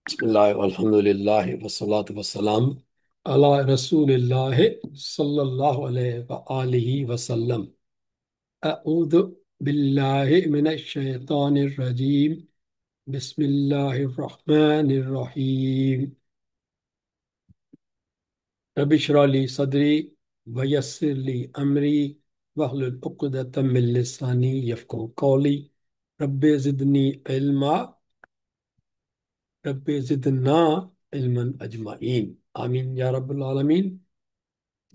बिस्मिल्लाह वल्हम्दुलिल्लाह वस्सलातु वस्सलाम अला रसूलिल्लाह सल्लल्लाहु अलैहि व आलिहि वसल्लम। अऊज़ु बिल्लाहि मिनश शैतानिर रजीम। बिस्मिल्लाहिर रहमानिर रहीम। रब्बि इश्रह ली सदरी व यस्सिर ली अमरी वहलुल उक़दतम मिन लिसानी यफ़क़हू क़ौली। Rabbi ज़िदनी इल्मा, rabbi ज़िदना इल्मन ajwain. आमीन या रब्बुल आलमीन,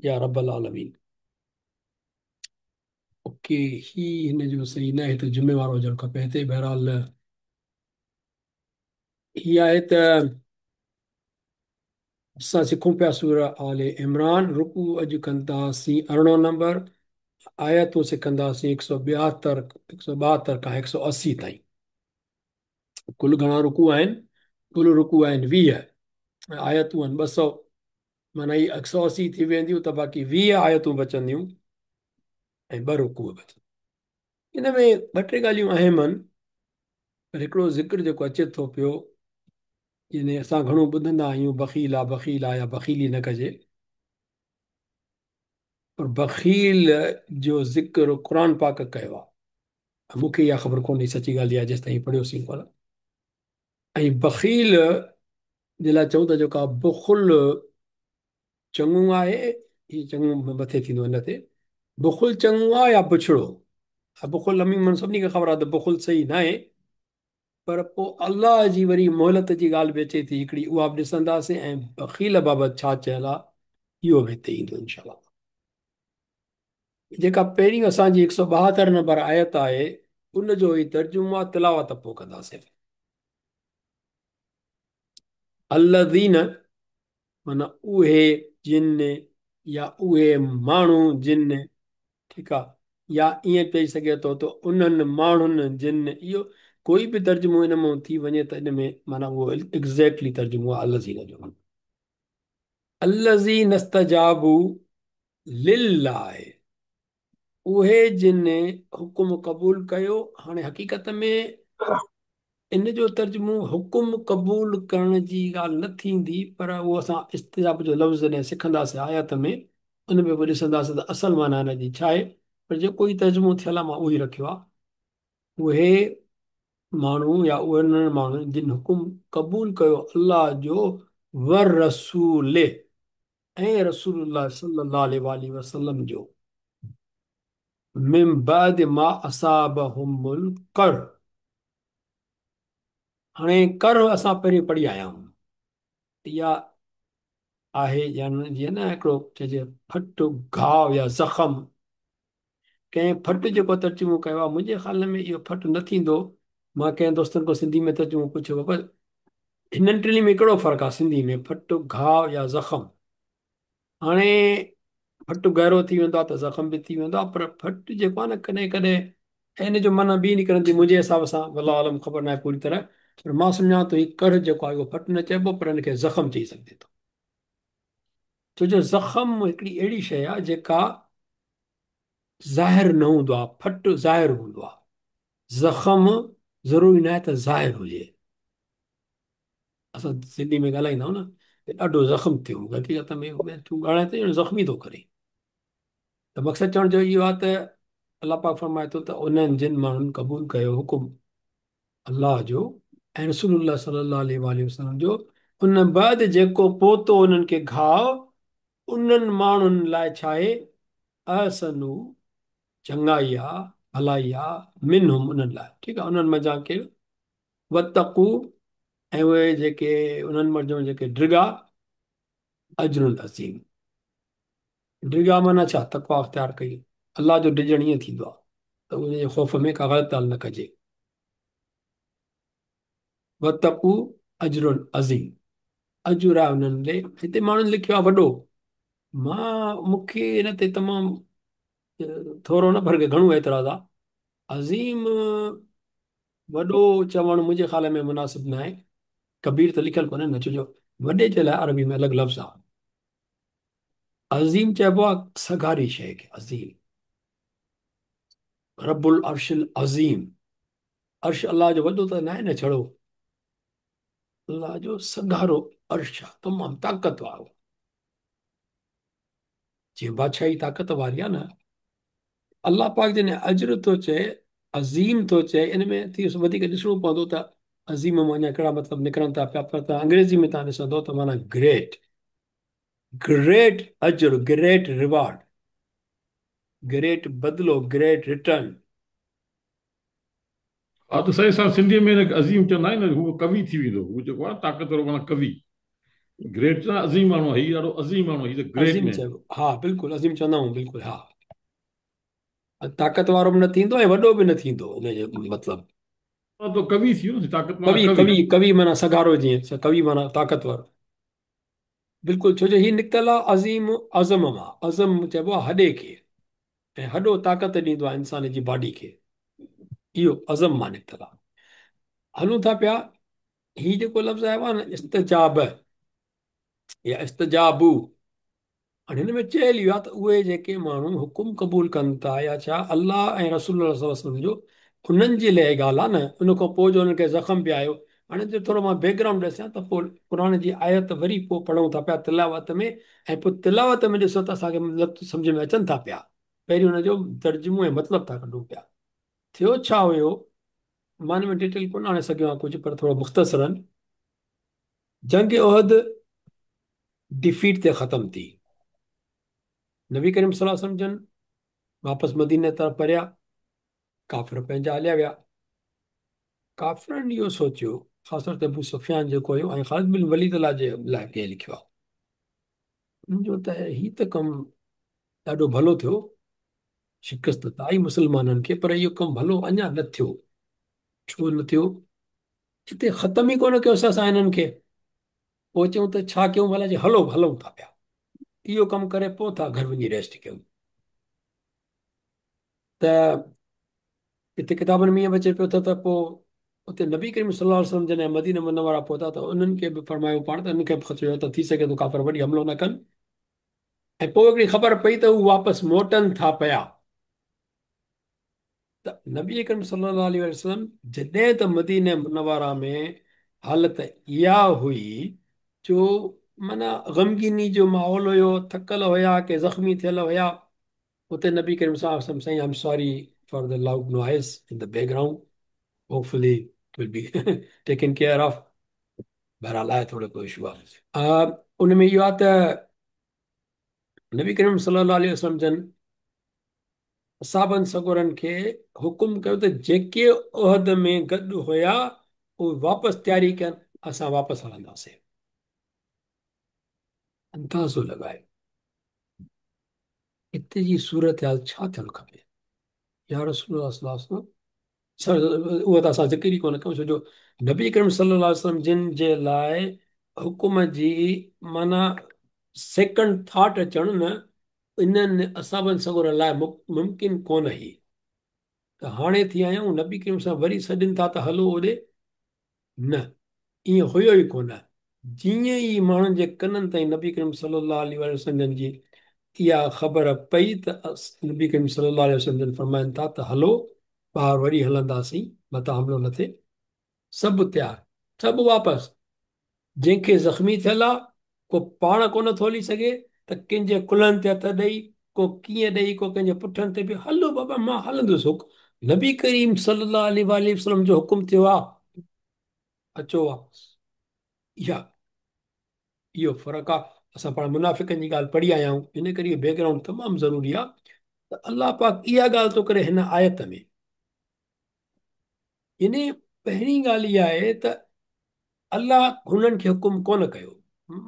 या रब्बल आलमीन। ओके, ही हिन जो सही न आहे त जुमे वारो हुजणु खपे हिते। बहरहाल हीअ आहे त असां सिखूं पिया सूरा आल इमरान। रुकू अॼु कंदासीं 18 नंबर, आयतूं सिखंदासीं 172, 172 खां 180 ताईं। कुल घणा रुकू आहिनि? कुल रुकू आहिनि 20, आयतूं आहिनि 200, माना इहे 180 थी वेंदियूं त बाक़ी 20 आयतूं बचंदियूं ऐं 2 रुकू बचंदा। इन में ॿ टे ॻाल्हियूं अहम आहिनि, पर हिकिड़ो ज़िक्र जेको अचे थो पियो, यानी असां घणो ॿुधंदा आहियूं बख़ील आहे, बख़ील आहे या बख़ीली न कजे, पर बख़ील जो ज़िक्र क़ुर पाक कयो आहे। मूंखे इहा ख़बर कोन्हे, सची ॻाल्हि आहे, जेसि ताईं पढ़ियोसीं कोन। ऐं बख़ील जे लाइ चऊं था जेको बुख़ुल चङो आहे, हीउ चङो मथे थींदो हिन ते, बुख़ुल चङो आहे या बुछड़ो? बुख़ुल अमीमन सभिनी खे ख़बर आहे त बुख़ुल सही न आहे, पर पोइ अलाह जी वरी मोहलत जी ॻाल्हि बि अचे थी हिकिड़ी, उहा बि ॾिसंदासीं। ऐं बख़ील बाबति छा चयल आहे इहो बि हिते ईंदो इंशाअल्लाह। जेका पहिरीं असांजी 172 नंबर आयत आहे उनजो ई तर्जुमो आहे, तिलावत पोइ कंदासीं। अल्लज़ीन माना उहे जिन या उहे माण्हू जिन, ठीकु आहे, या ईअं चई सघे थो त उन्हनि माण्हुनि जिन, इहो कोई बि तर्जुमो इन मां थी वञे त इन में माना उहो एग्ज़ैक्टली तर्जुमो आहे अल्लज़ीन जो। अल्लज़ीन इस्तजाबू लिल्लाह, उहे जिन हुकुम क़बूल कयो। हाणे हक़ीक़त में इन जो तर्जुमो हुकुम क़बूल करण जी ॻाल्हि न थींदी, पर उहो असां इस्तिजाब जो लफ़्ज़ जॾहिं सिखंदासीं आयत में, उन में पोइ ॾिसंदासीं त असल माना हिन जी छा आहे। पर जेको ई तर्जुमो थियल आहे मां उहो ई रखियो आहे। उहे माण्हू या उन्हनि माण्हुनि जिन हुकुम क़बूल कयो अलाह जो, वर रसूल ऐं रसूलुल्लाह सल्लल्लाहु अलैहि वसल्लम जो, मिन बाद मा असाबहुमुल कर। हाणे कर असां पहिरीं पढ़ी आया आहियूं, इहा आहे जीअं न हिकिड़ो चइजे फट घाव या ज़ख़म। कंहिं फट जेको तर्जुमो कयो आहे, मुंहिंजे ख़्याल में इहो फट न थींदो। मां कंहिं दोस्तनि खां सिंधी में तर्जुमो पुछियो, पर हिननि टिन्ही में कहिड़ो फ़र्क़ु आहे सिंधी में? फट, घाव या ज़ख़म। हाणे फट गहिरो थी वेंदो आहे त ज़ख़म बि थी वेंदो आहे, पर फट जेको आहे न कॾहिं कॾहिं इन जो माना ॿी निकिरंदी मुंहिंजे हिसाब सां, वल्लाहु आलम ख़बर न आहे पूरी तरह, पर मां सम्झां थो हीउ कर जेको आहे उहो फट न चइबो, पर हिनखे ज़ख़म चई सघिजे थो। छो जो ज़ख़म हिकिड़ी अहिड़ी शइ आहे जेका ज़ाहिर न हूंदो आहे, फट ज़ाहिर हूंदो आहे, ज़ख़म ज़रूरी न आहे त ज़ाहिर हुजे। असां सिंधी में ॻाल्हाईंदा आहियूं न, ॾाढो ज़ख़म थियो, हक़ीक़त में तूं ॻाल्हाए त ॼण ज़ख़्मी थो करे। त मक़सदु चवण जो इहो आहे त अलाह पाक फरमाए थो त उन्हनि जिन माण्हुनि क़बूल कयो हुकुम अलाह जो ऐं रसूलुल्लाह सल्लल्लाहु अलैहि वसल्लम जो, उन बाद जेको पहुतो उन्हनि खे घाव, उन्हनि माण्हुनि लाइ छा आहे? अहसनू, चङाई आहे, भलाई आहे, मिनहुम उन्हनि लाइ, ठीकु आहे, उन्हनि मंझां केरु? वतकू, ऐं उहे जेके उन्हनि मंझां जेके डिॻा, अजरुन अज़ीम। डिॻा माना छा? तक़वा अख़्तियार कई। अलाह जो डिॼणु ईअं थींदो आहे त उनजे ख़ौफ़ में का ग़लति ॻाल्हि न कजे। वतकू अजरुन अज़ीम, अजुर आहे उन्हनि लाइ। हिते माण्हुनि लिखियो आहे वॾो, मां मूंखे हिन ते तमामु थोरो न पर घणो एतिराज़ आहे। अज़ीम वॾो चवणु मुंहिंजे ख़्याल में मुनासिब न आहे। कबीर त लिखियलु कोन्हे न, छो जो वॾे जे लाइ अरबी में अलॻि लफ़्ज़ आहे। अज़ीम चइबो आहे सघारी शइ खे, अज़ीम, रबुल अर्शिल अज़ीम। अर्श अलाह जो वॾो त न आहे न छड़ो, الله جو سگهارو عرش آ، تمام طاقت وارو. جيئن بادشاهي طاقت واري آ نه، الله پاڪ جڏهن اجر ٿو چئي، عظيم ٿو چئي، ان ۾ ٿي وڌيڪ ڏسڻو پوندو ته عظيم مان اڃا ڪهڙا مطلب نڪرن ٿا پيا، پر توهان انگريزي ۾ توهان ڏسندو ته معنيٰ گريٽ، گريٽ اجر، گريٽ ريوارڊ، گريٽ بدلو، گريٽ ريٽرن. ها ته سائين اسان سنڌيء ۾ هن کي عظيم چوندا آهيون نه، هو قوي ٿي ويندو، هو جيڪو آهي طاقتور معنيٰ قوي، گريٽ چوندا آهن عظيم ماڻهو آهي، هي ڏاڍو عظيم ماڻهو آهي، هي از اي گريٽ عظيم مين. چئبو، ها بلڪل عظيم چوندا آهيون، بلڪل ها، طاقت وارو به نه ٿيندو ۽ وڏو به نه ٿيندو، ان جو مطلب. ها ته قوي ٿي ويو نه، طاقت معنيٰ قوي، قوي. قوي، قوي معنيٰ سگهارو، جيئن قوي معنيٰ طاقتور، بلڪل، ڇو جو هي نڪتل آهي عظيم عظم مان، عظم چئبو آهي هڏي کي، ۽ هڏو طاقت ڏيندو آهي انسان جي باڊي کي، اهو عظم مان نڪتل آهي. هلون ٿا پيا، هي جيڪو لفظ آيو آهي نه استجاب يا استجابو، هاڻي هن ۾ چيل اهو آهي ته اهي جيڪي ماڻهو حڪم قبول ڪن ٿا يا ڇا الله ۽ رسول الله صلي الله عليه وسلم جو، انهن جي لاء ڳالهه آهي نه، ان کان پوء جو انهن کي زخم به آيو. هاڻي جي ٿورو مان بيڪ گرائونڊ ڏسيان ته پوء قرآن جي آيت وري پوء پڙهون ٿا پيا تلاوت ۾، ۽ پوء تلاوت ۾ ڏسو ته اسان کي لفظ سمجهه ۾ اچن ٿا پيا، پهريون ان جو ترجمو ۽ مطلب ٿا ڪڍون پيا. ٿيو ڇا هيو، مان ان ۾ ڊيٽيل ڪونه آڻي سگهيو آهيان ڪجهه، پر ٿورو مختصراً، جنگ احد ڊفيٽ تي ختم ٿي، نبي ڪريم صلي الله عليه وسلم جن واپس مديني طرف وريا، ڪافر پنهنجا هليا ويا. ڪافرن اهو سوچيو، خاص طور تي ابو سفيان جيڪو هيو ۽ خالد بن وليد الله جي لاء ڪنهن لکيو آهي، انهن جو ته هي ته ڪم ڏاڍو ڀلو ٿيو، شڪست ته آئي مسلمانن کي، پر اهو ڪم ڀلو اڃا نه ٿيو. ڇو نه ٿيو؟ هتي ختم ئي ڪونه ڪيوسين اسان هنن کي، پوء چيون ته ڇا ڪيون ڀلا، جي هلو هلون ٿا پيا، اهو ڪم ڪري پوء ٿا گهر وڃي ريسٽ ڪيون. ته هتي ڪتابن ۾ ائين به اچي پيو ته پوء اتي نبي ڪريم صلي الله عليه وسلم جڏهن مدينه منوره پهتا ته انهن کي به فرمايو پاڻ ته انهن کي به خدشو هو ته ٿي سگهي ٿو ڪافر وري حملو نه ڪن، ۽ پوء هڪڙي خبر پئي ته هو واپس موٽن ٿا پيا ته نبي اڪرم صلي الله عليه وسلم جڏهن ته مدينه منوره ۾ حالت اها هئي جو معنيٰ غمگيني جو ماحول هيو، ٿڪل هيا، ڪي زخمي ٿيل هيا، اتي نبي ڪريم صلي الله عليه وسلم سائين I'm sorry for the loud noise in the background hopefully it will be taken care of بهرحال آهي ٿورو ڪو اشو آهي ان ۾ اهو آهي ته نبي ڪريم صلي الله عليه وسلم جن اصحابن سڳورن کي حڪم ڪيو ته جيڪي احد ۾ گڏ هيا اهي واپس تياري ڪن، اسان واپس هلنداسين. اندازو لڳايو اتي جي صورتحال ڇا ٿيڻ کپي؟ يا رسول الله صلي الله عليه وسلم، اهو ته اسان ذڪر ئي ڪونه ڪيون، ڇو جو نبي ڪريم صلي الله عليه وسلم جن جي لاء حڪم جي معنيٰ سيڪنڊ ٿاٽ اچڻ نه انهن اصحابن سڳورن لاء ممڪن ڪونه هئي ته هاڻي ٿي آيا آهيون نبي ڪريم صلي الله عليه وسلم وري سڏين ٿا ته هلو اوڏي، نه ائين هيو ئي ڪونه. جيئن ئي ماڻهن جي ڪنن تائين نبي ڪريم صلي الله عليه وآله وسلم جن جي اها خبر پئي ته نبي ڪريم صلي الله عليه وسلم جن فرمائن ٿا ته هلو ٻاهر وري هلنداسين متان حملو نه ٿئي. سڀ تيار، سڀ واپس، جنهن کي زخمي ٿيل آ، ڪو پاڻ ڪونه ٿو هلي سگهي ته ڪنهن جي ڪلهن تي هٿ ڏئي، ڪو ڪيئن ڏئي، ڪو ڪنهن جي پٺن تي به، هلو بابا مان هلندس، حڪم نبي ڪريم صلي الله عليه وآله وسلم جو حڪم ٿيو آ، اچو واپس. اها اهو فرق آ. اسان پاڻ منافقن جي ڳالهه پڙهي آيا آهيون، ان ڪري اهو بيڪ گرائونڊ تمام ضروري آ ته الله پاڪ اها ڳالهه ٿو ڪري هن آيت ۾. يعني پهرين ڳالهه اها آهي ته الله هنن کي حڪم ڪونه ڪيو.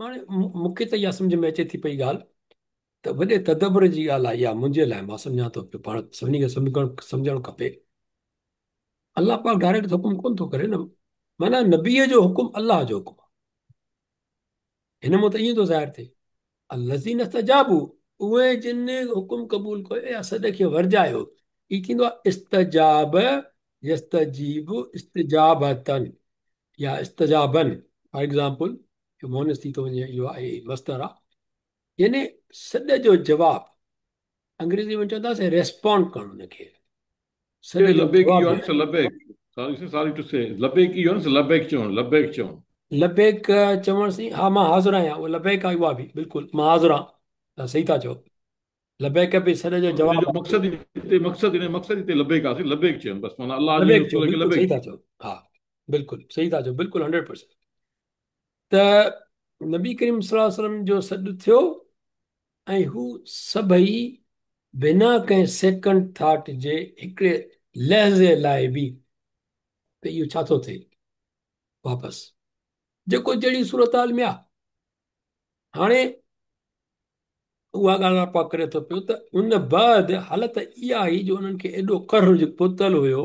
ماڻي مون کي ته اها سمجهه ۾ اچي ٿي پئي ڳالهه ته وڏي تدبر جي ڳالهه آهي اها منهنجي لاء، مان سمجهان ٿو پيو پاڻ سڀني کي سمجهڻ کپي. الله پاڪ ڊائريڪٽ حڪم ڪونه ٿو ڪري نه، معنيٰ نبيء جو حڪم الله جو حڪم آهي. هن مان ته ائين ٿو ظاهر ٿئي الذين استجابوا اهي جن حڪم قبول ڪيو يا سڏ کي ورجايو. هي ٿيندو آهي استجاب يستجيب استجابتن يا استجابن، فار ايگزامپل مؤنث ٿي ٿو وڃي اهو آهي مصدر آهي، يعني سڏ جو جواب، انگريزي ۾ چونداسين ريسپونڊ ڪرڻ ان کي سڏ جو لبيڪ جواب اهو ڏيڻ. آهي لبيڪ ساري ساري ٽو سي لبيڪ اهو آهي لبيڪ چوڻ، لبيڪ چوڻ. لبيڪ چوڻ سين ها مان حاضر آهيان، اها لبيڪ آهي اها به بلڪل مان حاضر آهيان، توهان صحيح ٿا چئو. لبيڪ به سڏ جو ان جواب جو آهي. مقصد هتي مقصد ان مقصد هتي لبيڪ آهي، لبيڪ چون بس معنيٰ الله جي لبيڪ چئو، رسول کي بلڪل لبيڪ صحيح ٿا چئو. چئو، ها بلڪل صحيح ٿا چئو، بلڪل 100%. ته نبي ڪريم صلي الله عليه وسلم جو سڏ ٿيو ۽ هو سڀئي بنا ڪنهن سيڪنڊ ٿاٽ جي هڪڙي لحظي لاء به ته اهو ڇا ٿو ٿئي واپس جيڪو جهڙي صورتحال ۾ آ. هاڻي اها ڳالهه الله پاڪ ڪري ٿو پيو ته ان بعد حالت اها آئي جو انهن کي ايڏو قهر جو پهتل هيو،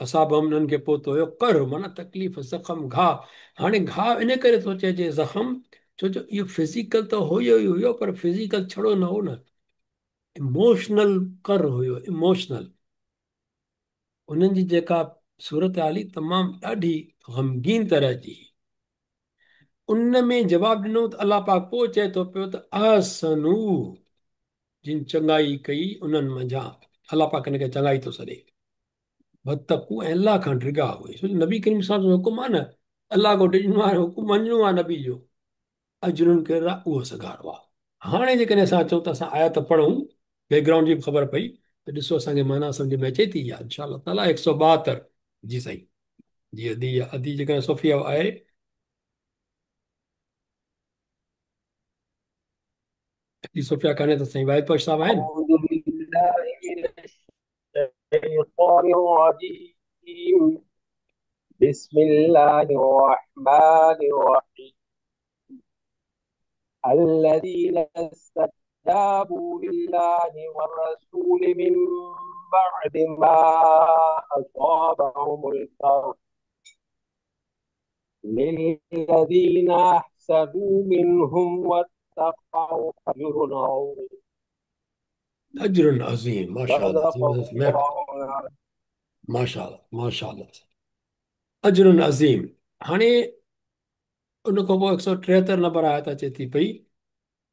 اصابهم انهن کي پهتو هيو قهر معنيٰ تڪليف، زخم، گهاء. هاڻي گهاء ان ڪري ٿو چئجي زخم ڇو جو اهو فزيڪل ته هيو ئي هيو، پر فزيڪل ڇڙو نه هو نه، اموشنل قهر هيو، اموشنل. انهن جي جيڪا صورتحال هئي تمام ڏاڍي غمگين طرح جي هئي. ان ۾ جواب ڏنو ته الله پاڪ پوء چئي ٿو پيو ته احسنو، جن چڱائي ڪئي انهن منجهان، الله پاڪ ان کي چڱائي ٿو سڏي، واتقوا ۽ الله کان ڊڳا اهي، ڇو جو نبي ڪريم صلي الله عليه وسلم جو حڪم آهي نه، الله کان ڊڄڻو آهي، حڪم مڃڻو آهي نبي جو، اجر ڪبير آهي اهو سگهارو آهي. هاڻي جيڪڏهن اسان چئون ته اسان آيت پڙهون، بيڪ گرائونڊ جي به خبر پئي ته ڏسو اسان کي معنيٰ سمجهه ۾ اچي ٿي يا انشاء الله تعاليٰ 172. جي سائين جي ادي يا ادي جيڪڏهن صوفيا آهي. ادي صوفيا ڪانهي ته سائين واحد بخش صاحب آهن. اعوذ بالله من الشيطان الرجيم بسم الله الرحمن الرحيم الذين استجابوا لله والرسول من بعد ما أصابهم القرح للذين أحسنوا منهم واتقوا أجر عظيم. اجر عظيم. ما شاء الله. صدق الله العظيم. ما شاء الله، ما شاء الله. اجر عظيم. هاڻي ان کان پوءِ 173 نمبر آيت اچي ٿي پئي.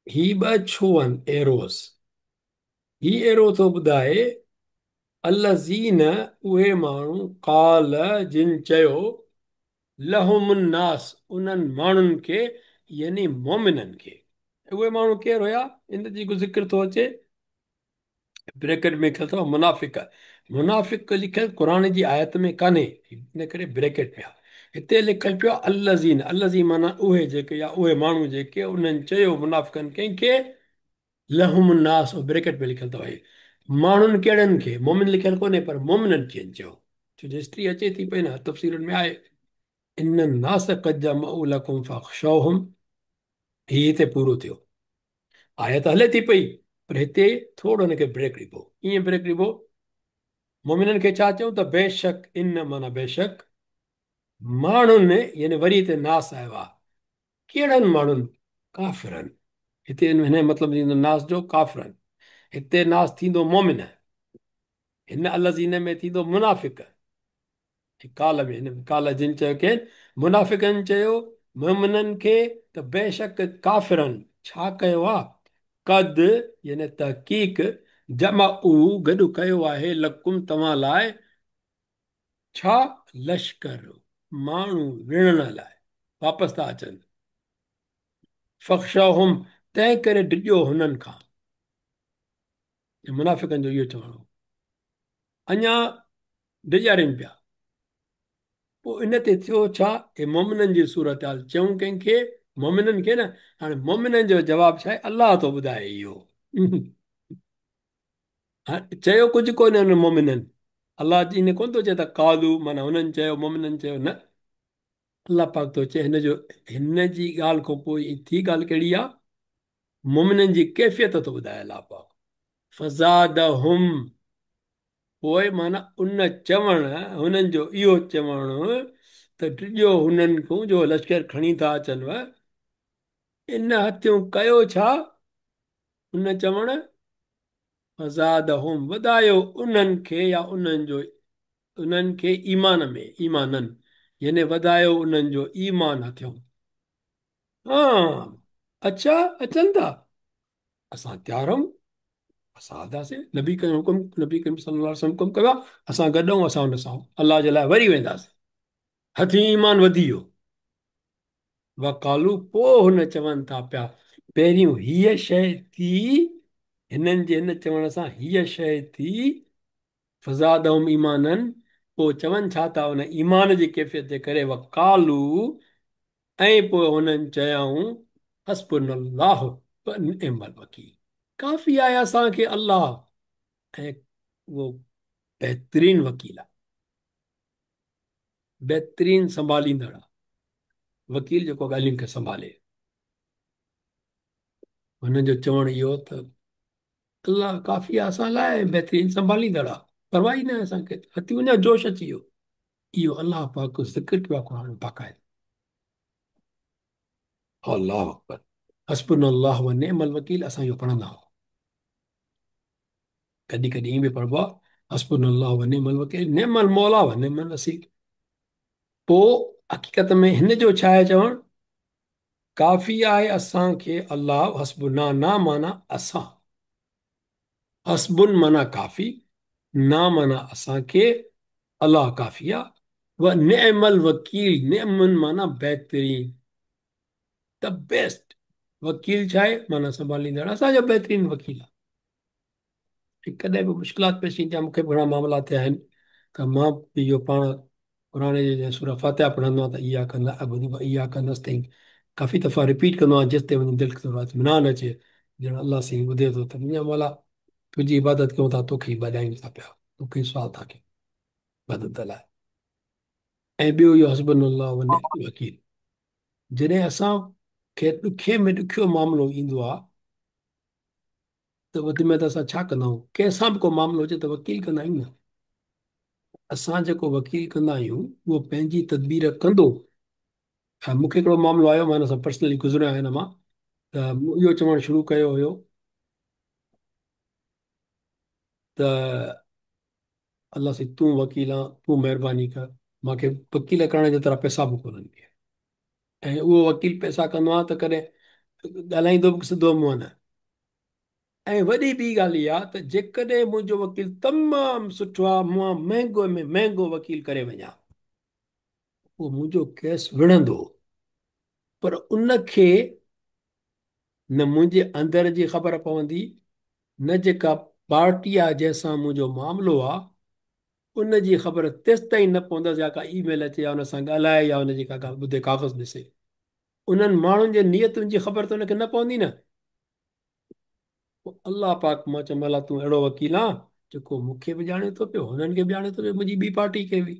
هي ٻه ڇو آهن ايروز؟ هي ايرو ٿو ٻڌائي الذين اهي ماڻهو قال جن چيو لهم الناس انهن ماڻهن کي يعني مؤمنن کي. اهي ماڻهو ڪير هيا؟ ان جيڪو ذڪر ٿو اچي بريڪٽ ۾ لکيل اٿو منافق. منافق لکيل قرآن جي آيت ۾ ڪانهي، ان ڪري بريڪٽ ۾ آهي. هتي لکيل پيو آهي الذين، الذين معنيٰ اهي جيڪي يا اهي ماڻهو جيڪي انهن چيو منافقن ڪنهن کي؟ لهم الناس، اهو بريڪٽ ۾ لکيل اٿو. ماڻهن ڪهڙن کي؟ مؤمن لکيل ڪونهي پر مؤمنن کي چيو، ڇو جو هسٽري اچي ٿي پئي نه تفسيرن ۾ آهي. ان الناس قد جمعوا لڪم فاخشوهم، هي هتي پورو ٿيو. آيت هلي ٿي پئي پر هتي ٿورو هن کي بريڪ ڏبو. ائين بريڪ ڏبو مؤمنن کي ڇا چئون ته بيشڪ ان معنيٰ بيشڪ ماڻهن، يعني وري هتي ناس آيو آهي، ڪهڙن ماڻهن؟ ڪافرن. هتي هن جو مطلب ٿيندو ناس جو ڪافرن، هتي ناس ٿيندو مؤمن، هن الذين ۾ ٿيندو منافق. قال ۾ هن قال جن چيو ڪين منافقن چيو مؤمنن کي ته بيشڪ ڪافرن ڇا ڪيو آ؟ قد يعني تحقيق جمعوا گڏ ڪيو آهي لڪم توهان لاء ڇا؟ لشڪر ماڻهو وڙهڻ لاء واپس ٿا اچن. فاخشوهم تنهن ڪري ڊڄو هنن کان. منافقن جو اهو چوڻ هو، اڃا ڊيڄارين پيا. پوء ان تي ٿيو ڇا؟ اي مؤمنن جي صورتحال چئون ڪنهن کي؟ مؤمنن کي نه. هاڻي مؤمنن جو جواب ڇا آهي؟ الله ٿو ٻڌائي اهو. چيو ڪجهه ڪونهي انهن مؤمنن، الله جي ان ڪونه ٿو چئي ته قالو معنيٰ هنن چيو، مؤمنن چيو، نه، الله پاڪ ٿو چئي هن جي ڳالهه کان پوء ٿي ڳالهه ڪهڙي آهي؟ مؤمنن جي ڪيفيت ٿو ٻڌائي الله پاڪ. فزادهم پوء معنيٰ ان چوڻ، هنن جو اهو چوڻ ته ڊڄو هنن کان جو لشڪر کڻي ٿا اچنو، ان هٿيون ڪيو ڇا؟ ان چوڻ فزادهم وڌايو انهن کي يا انهن جو، انهن کي ايمان ۾، ايمانن يعني وڌايو انهن جو ايمان هٿيون. ها اڇا اچن ٿا، اسان تيار آهيون، اسان آنداسين، نبي ڪريم حڪم، نبي ڪريم صلي الله عليه وسلم حڪم ڪيو آهي، اسان گڏ آهيون، اسان ان سان الله جي لاء وري وينداسين. هٿين ايمان وڌي ويو. وقالو پوء هن چون ٿا پيا، پهريون هيء شيء ٿي، هنن جي هن چوڻ سان هيء شيء ٿي، فزادهم ايمانا، پوء چون ڇا ٿا ان ايمان جي ڪيفيت جي ڪري، وقالو ۽ پوء هنن چيائون، حسبنا الله ونعم الوڪيل، ڪافي آهي اسان کي الله ۽ اهو بهترين وڪيل آهي. بهترين سنڀاليندڙ آ، وڪيل جيڪو ڳالهين کي سنڀالي. هن جو چوڻ اهو ته الله ڪافي آ اسان لاء ۽ بهترين سنڀاليندڙ آ، پرواهه ئي ناهي اسان کي، هٿي اڃا جوش اچي ويو. اهو الله پاڪ ذڪر ڪيو آ قرآن ۾ باقاعده. الله اڪبر، حسبنا الله ونعم الوڪيل اسان اهو پڙهندا آهيون. ڪڏهن ڪڏهن ائين به پڙهبو آهي، حسبنا الله ونعم الوڪيل نعم المولا ونعم النصير. پوء حقيقت ۾ هن جو ڇا آهي چوڻ، ڪافي آهي اسان کي الله، حسبنا نا معنيٰ اسان، حسبن معنيٰ ڪافي، نا معنيٰ اسان کي، الله ڪافي آهي، ونعم الوڪيل، نعم معنيٰ بهترين، the best، وڪيل ڇا آهي معنيٰ سنڀاليندڙ، اسان جو بهترين وڪيل آهي. ڪڏهن به مشڪلات پيش ايندي آهي، مون کي به گهڻا معاملا ٿيا آهن ته مان به اهو پاڻ قرآن جي جڏهن سورة فاتحه پڙهندو آهيان ته اياڪ نعبد و اياڪ نستعين ڪافي دفعا رپيٽ ڪندو آهيان جيستائين منهنجي دل کي ٿورو اطمينان اچي، ڄڻ الله سائين ٻڌي ٿو ته منهنجا مولا تنهنجي عبادت ڪيون ٿا، توکي ئي ٻاڏايون ٿا پيا، توکي ئي سوال ٿا ڪيون مدد لاء. ۽ ٻيو اهو حسبنا الله ونعم الوڪيل، جڏهن اسان کي ڏکي ۾ ڏکيو معاملو ايندو آهي ته وڌ ۾ وڌ اسان ڇا ڪندا آهيون؟ ڪنهن سان به ڪو معاملو هجي ته وڪيل ڪندا آهيون نه. اسان جيڪو وڪيل ڪندا آهيون اهو پنهنجي تدبير ڪندو. مون کي هڪڙو معاملو آيو، مان هن سان پرسنلي گذريو آهيان هن مان، ته مون اهو چوڻ شروع ڪيو هيو ته الله سائين تون وڪيل آن، تون مهرباني ڪر، مان کي وڪيل ڪرڻ جيترا پئسا به ڪونهن. ۽ اهو وڪيل پئسا ڪندو آهي ته ڪڏهن ڳالهائيندو به سڌو منهن نه. ۽ وڏي ٻي ڳالهه اها ته جيڪڏهن منهنجو وڪيل تمام سٺو آهي، مان مهنگو ۾ مهنگو وڪيل ڪري وڃان، اهو منهنجو ڪيس وڙهندو، پر ان کي نه منهنجي اندر جي خبر پوندي، نه جيڪا پارٽي آهي جنهن سان منهنجو معاملو آهي ان جي خبر تيستائين نه پوندس يا ڪا اي ميل اچي يا ان سان ڳالهائي يا ان جي ڪا ڳالهه ٻڌي ڪاغذ ڏسي. انهن ماڻهن جي نيتن جي خبر ته ان کي نه پوندي نه. پوء الله پاڪ مان چيم الله تون اهڙو وڪيل آن جيڪو مون کي به ڄاڻي ٿو پيو هنن کي به ڄاڻي ٿو پيو منهنجي ٻي پارٽي کي به.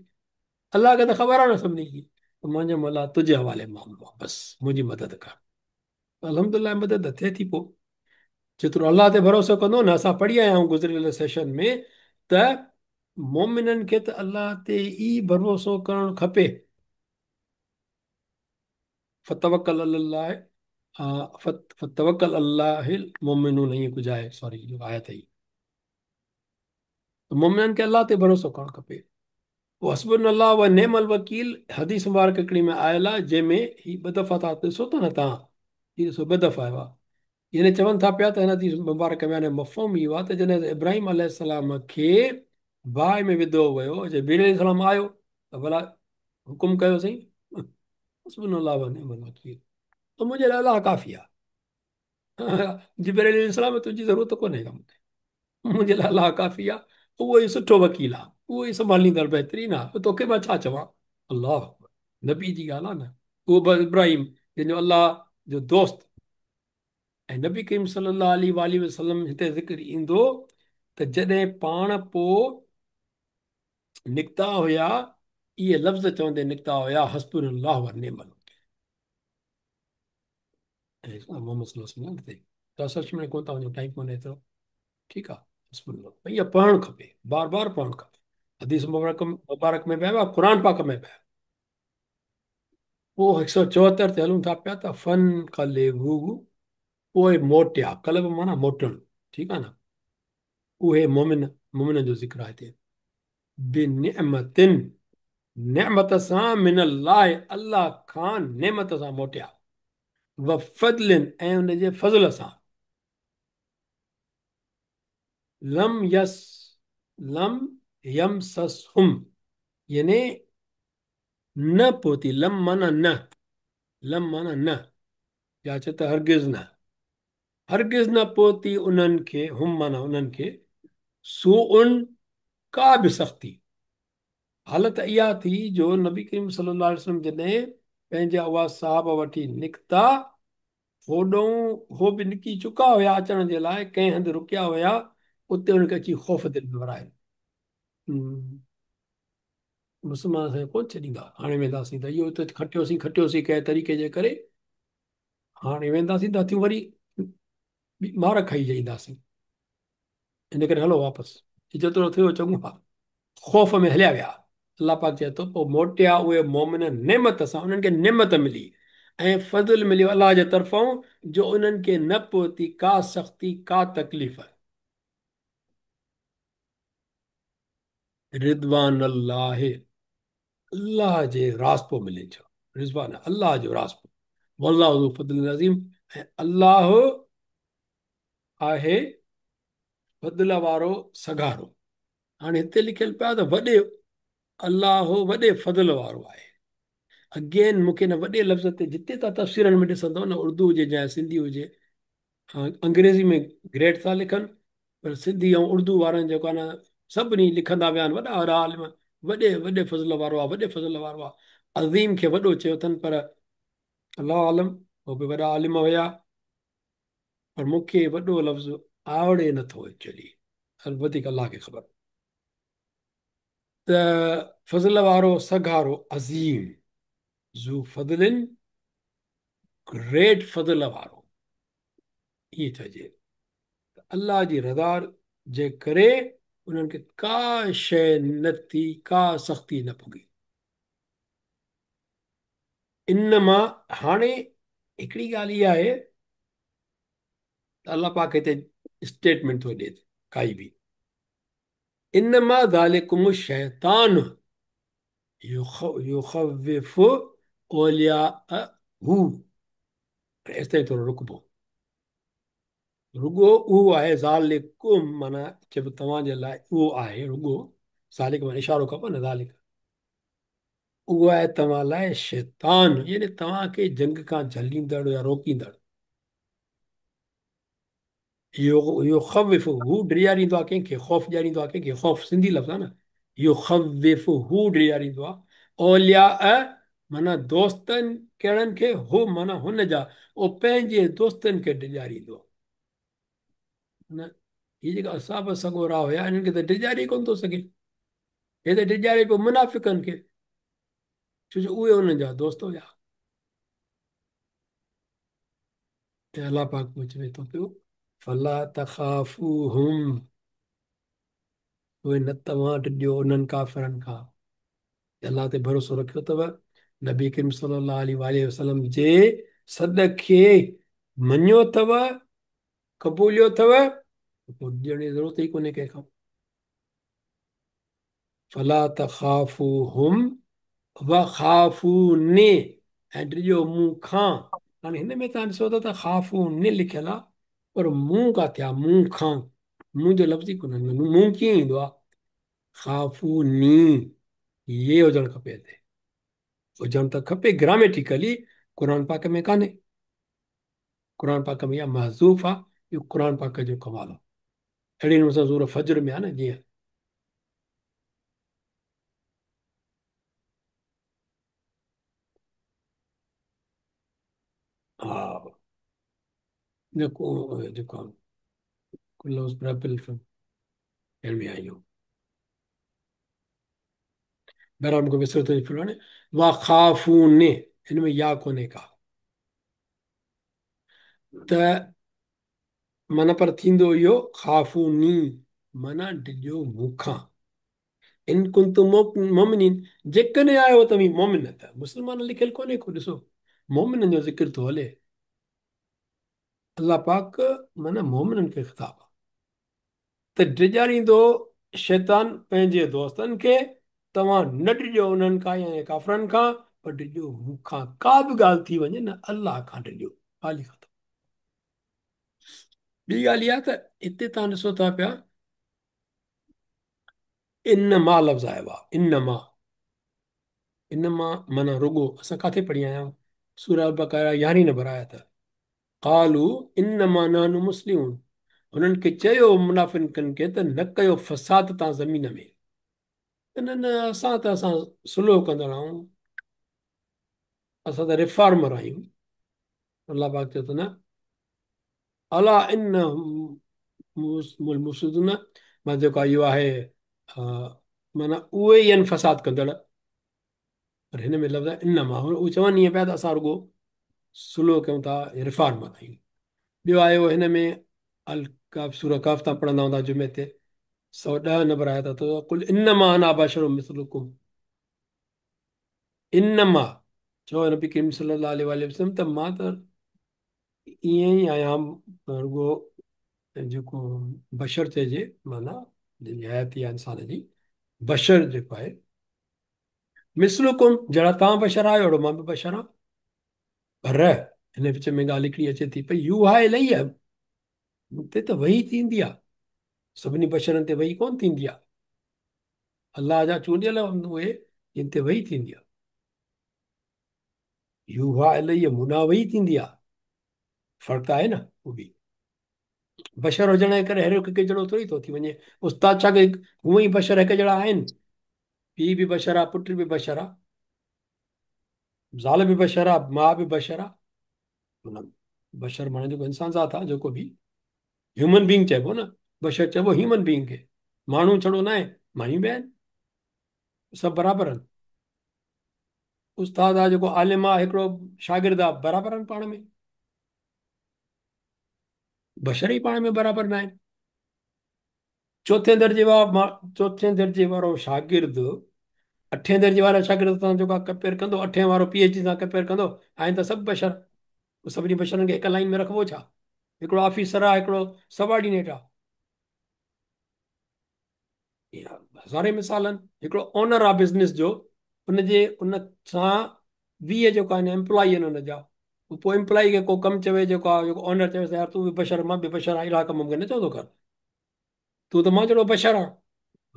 الله کي ته خبر آهي نه سڀني جي. ته مان چيم الله تنهنجي حوالي معاملو آهي بس منهنجي مدد ڪر. الحمدلله مدد ٿئي ٿي. پوء جيترو الله تي ڀروسو ڪندو نه، اسان پڙهي آيا آهيون گذريل سيشن ۾ ته مومنن کي ته الله تي ئي ڀروسو ڪرڻ کپي. فتوڪل علي الله فتوڪل علي الله المؤمنون ائين ڪجهه آهي، سوري جو آيت هئي. ته مومنن کي الله تي ڀروسو ڪرڻ کپي. پوء حسبنا الله و نعم الوڪيل حديث مبارڪ هڪڙي ۾ آيل آهي جنهن ۾ هي ٻه دفعا ٿا ڏسو ٿا نه توهان هي ڏسو ٻه دفعا آيو آهي يعني چون ٿا پيا ته هن حديث مبارڪ ۾ يعني مفهوم اهو آهي ته جڏهن ابراهيم عليه السلام کي باهه ۾ وڌو ويو جبريل عليه السلام آيو ته ڀلا حڪم ڪيو سائين حسبنا الله و نعم الوڪيل ته منهنجي لاء الله ڪافي آهي جبريل عليه السلام تنهنجي ضرورت ڪونهي ڪا مونکي منهنجي لاء الله ڪافي آ، اهو ئي سٺو وڪيل آ، اهو ئي سنڀاليندڙ بهترين آ، توکي مان ڇا چوان؟ الله اڪبر نبي جي ڳالهه آ نه، اهو به ابراهيم جنهن جو الله جو دوست ۽ نبي ڪريم صلي الله عليه واٰله وسلم هتي ذڪر ايندو ته جڏهن پاڻ پوء نڪتا هيا اهي لفظ چوندي نڪتا هيا حسبنا الله ونعم الوڪيل. محمد صلي الله عليه وسلم تي ته ۾ ڪونه ٿا وڃو ٽائيم ڪونهي ايترو ٺيڪ آ حسبنا الله ڀئي پڙهڻ کپي بار بار پڙهڻ کپي حديث مبارڪ مبارڪ ۾ به آيو آهي قرآن پاڪ ۾ به آيو پوء 174 تي هلون ٿا پيا ته فانقلبوا پوء موٽيا قلب معنيٰ موٽڻ ٺيڪ آ نه اهي مومن مومنن جو ذڪر آهي هتي بنعمت نعمت سان من الله الله کان نعمت سان موٽيا وفضل ۽ ان جي فضل سان لم يس لم يمسسهم يعني نه پهتي، لم معنيٰ نه، لم معنيٰ نه، يا چئه ته هرگز نه، هرگز نه پهتي انهن کي، هم معنيٰ انهن کي، سوء ڪا به سختي. حالت اها ٿي جو نبي ڪريم صلي الله عليه وسلم جڏهن پنهنجا اها صحابه وٺي نڪتا، هوڏهون هو به نڪي چڪا هيا اچڻ جي لاء، ڪنهن هنڌ رڪيا هيا، اتي انهن کي اچي خوف دل ۾ ورايو. مسلمان اسان کي ڪونه ڇڏيندا، هاڻي وينداسين ته اهو ته کٽيوسين کٽيوسين ڪنهن طريقي جي ڪري، هاڻي وينداسين ته هٿيون وري مار کائي اينداسين، ان ڪري هلو واپس، جيترو ٿيو چڱو آهي. خوف ۾ هليا ويا. الله پاڪ چئي ٿو پوء موٽيا اهي مؤمن نعمت سان، انهن کي نعمت ملي ۽ فضل مليو الله جي طرفان جو انهن کي نه پهتي ڪا سختي ڪا تڪليف. رضوان الله، الله جي راضپو ملي ٿو، رضوان الله جو راضپو، والله ذو فضل عظيم، ۽ الله آهي فضل وارو سگهارو. هاڻي هتي لکيل پيا ته وڏي الله وڏي فضل وارو آهي. اگين مون کي ان وڏي لفظ تي جتي تان تفسيرن ۾ ڏسندو نه اردو هجي يا سنڌي هجي، انگريزي ۾ گريٽ ٿا لکن پر سنڌي ۽ اردو وارن جيڪو آهي نه سڀني لکندا ويا آهن وڏا وڏا عالم وڏي وڏي فضل وارو آهي وڏي فضل وارو آهي، عظيم کي وڏو چيو اٿن پر الله عالم هو به وڏا عالم هيا پر مون کي وڏو لفظ آوڙي نٿو ايڪچوئلي وڌيڪ الله کي خبر ته فضل وارو سگهارو عظيم ذو فضل گريٽ فضل وارو ائين چئجي ته الله جي رضا جي ڪري انهن کي ڪا شيء نه ٿي ڪا سختي نه پڳي. انما هاڻي هڪڙي ڳالهه اها آهي ته الله پاڪ هتي اسٽيٽمينٽ ٿو ڏئي ڪائي به انما ذالڪم الشيطان يخوف اولياءه ايستائين ٿورو رڪبو. رڳو اهو آهي ذالڪم معنيٰ چئبو توهان جي لاء اهو آهي رڳو ذالڪ معنيٰ اشارو کپي نه ذالڪ اهو آهي توهان لاء شيطان يعني توهان کي جنگ کان جهليندڙ يا روڪيندڙ. يخوف هو ڊيڄاريندو آهي ڪنهن کي خوف ڏياريندو آهي ڪنهن کي خوف سنڌي لفظ آهي نه يخوف هو ڊيڄاريندو آهي اولياء معنيٰ دوستن ڪهڙن کي هو معنيٰ هن جا او پنهنجي دوستن کي ڊيڄاريندو آهي نه هي جيڪا اصحاب سڳورا هيا انهن کي ته ڊيڄاري ڪونه ٿو سگهي هي ته ڊيڄاري پيو منافقن کي ڇو جو اهي انهن جا دوست هيا. ۽ الله پاڪ پوء چوي ٿو پيو فلا تخافوهم پوء نه توهان ڊڄو انهن ڪافرن کان. الله تي ڀروسو رکيو اٿو، نبي ڪريم صلي الله عليه واٰله وسلم جي سڏ کي مڃيو اٿو، قبوليو اٿو، ته پوء ڊڄڻ جي ضرورت ئي ڪونهي ڪنهن کان. فلا تخافوهم وخافوني ۽ ڊڄو مون کان. هاڻي هن ۾ توهان ڏسو ٿا ته خافوني لکيل آهي پر مون ڪاٿي آهي مون کان مون جو لفظ ئي ڪونهي مون ڪيئن ايندو آهي خافوني يي هجڻ کپي هتي هجڻ ته کپي گراميٽيڪلي قرآن پاڪ ۾ ڪانهي قرآن پاڪ ۾ اها محذوف آهي اهو قرآن پاڪ جو ڪمال آهي اهڙي نموني سان سورة فجر ۾ آهي نه جيئن ها جيڪو جيڪو ڪلوز پرپل هن ۾ آيو بهرحال مونکي وسري ٿو وڃي هاڻي وخافوني هن ۾ يا ڪونهي ڪا ته معنيٰ پر ٿيندو اهو خافوني معنيٰ ڊڄو مون کان ان ڪنتم مؤمنين جيڪڏهن آهيو توهين مؤمن ته مسلمان لکيل ڪونهي ڪو ڏسو مؤمنن جو ذڪر ٿو هلي الله پاڪ معنيٰ مؤمنن کي خطاب ته ڊيڄاريندو شيطان پنهنجي دوستن کي توهان نه ڊڄو انهن کان يعني ڪافرن کان پر ڊڄو مون کان ڪا به ڳالهه ٿي وڃي نه الله کان ڊڄو ڳالهه ئي ختم. ٻي ڳالهه اها ته هتي توهان ڏسو ٿا پيا انما لفظ آيو آهي انما انما معنيٰ رڳو، اسان ڪاٿي پڙهي آيا آهيون؟ سوره البقره 11 نمبر آيت. قالوا انما نحن مصلحون، هنن کي چيو منافقن کي ته نه ڪيو فساد تان زمين ۾، نه نه اسان ته اسان صلح ڪندڙ آهيون، اسان ته ريفارمر آهيون. الله پاڪ چيو ته نه، الا انهم هم المفسدون، معنيٰ جيڪو اهو آهي معنيٰ اهي ئي آهن فساد ڪندڙ. پر هن ۾ لفظ انما، هو چون ائين پيا ته اسان رڳو صلح ڪيون ٿا، ريفارمر آهيون. ٻيو آيو هن ۾ الڪهف، سورة ڪهف تان پڙهندا هوندا جمعي تي، 110 نمبر آيت اٿو، قل انما انا بشر مثلڪم. انما چئو نبي ڪريم صلي الله عليه وآله وسلم ته مان ته ائين ئي آهيان، رڳو جيڪو بشر چئجي، معنيٰ جنهن جي حياتي آهي انسان جي، بشر جيڪو آهي، مثلڪم، جهڙا توهان بشر آهيو اهڙو مان به بشر آهيان. پر هن وچ ۾ ڳالهه هڪڙي اچي ٿي پئي، يوحيٰ الي، مون تي ته وحي ٿيندي آهي، سڀني بشرن تي وحي ڪونه ٿيندي آهي، الله جا چونڊيل اهي جن تي وحي ٿيندي آهي. يوحيٰ الي، مون ڏانهن وحي ٿيندي آهي، فرق ته آهي نه. هو به بشر هجڻ جي ڪري هر هڪ هڪ جهڙو ٿوري ٿو ٿي وڃي. استاد ڇا ڪي هونئن ئي بشر هڪ جهڙا آهن، پيء به بشر آ، پٽ به بشر آ، زال به بشر آ، ماء به بشر آ. معنيٰ بشر معنيٰ جيڪو انسان ذات آ، جيڪو به هيومن بينگ چئبو نه، بشر چئبو هيومن بينگ کي، ماڻهو ڇڙو نه آهي، مايون به آهن، سڀ برابر آهن. استاد آ جيڪو عالم آ، هڪڙو شاگرد آ، برابر آهن پاڻ ۾. بشر ئي پاڻ ۾ برابر نه آهن. چوٿين درجي وارو، چوٿين درجي وارو شاگرد اٺين درجي واري شاگرد سان جيڪو ڪمپيئر ڪندو، اٺين وارو پي ايڇ ڊي سان ڪمپيئر ڪندو، آهن ته سڀ بشر، سڀني بشرن کي هڪ لائن ۾ رکبو ڇا؟ هڪڙو آفيسر آ، هڪڙو سب آرڊينيٽ آ، هزارين مثال آهن. هڪڙو اونر آ بزنس جو، ان جي ان سان 20 جيڪو آهن امپلائي آهن ان جا، پوء امپلائي کي ڪو ڪم چوي جيڪو آ، جيڪو اونر چويس يار تون به بشر مان به بشر آهيان، اهڙا ڪم مون کي نه چوندو ڪر، تون ته مان جهڙو بشر آهين.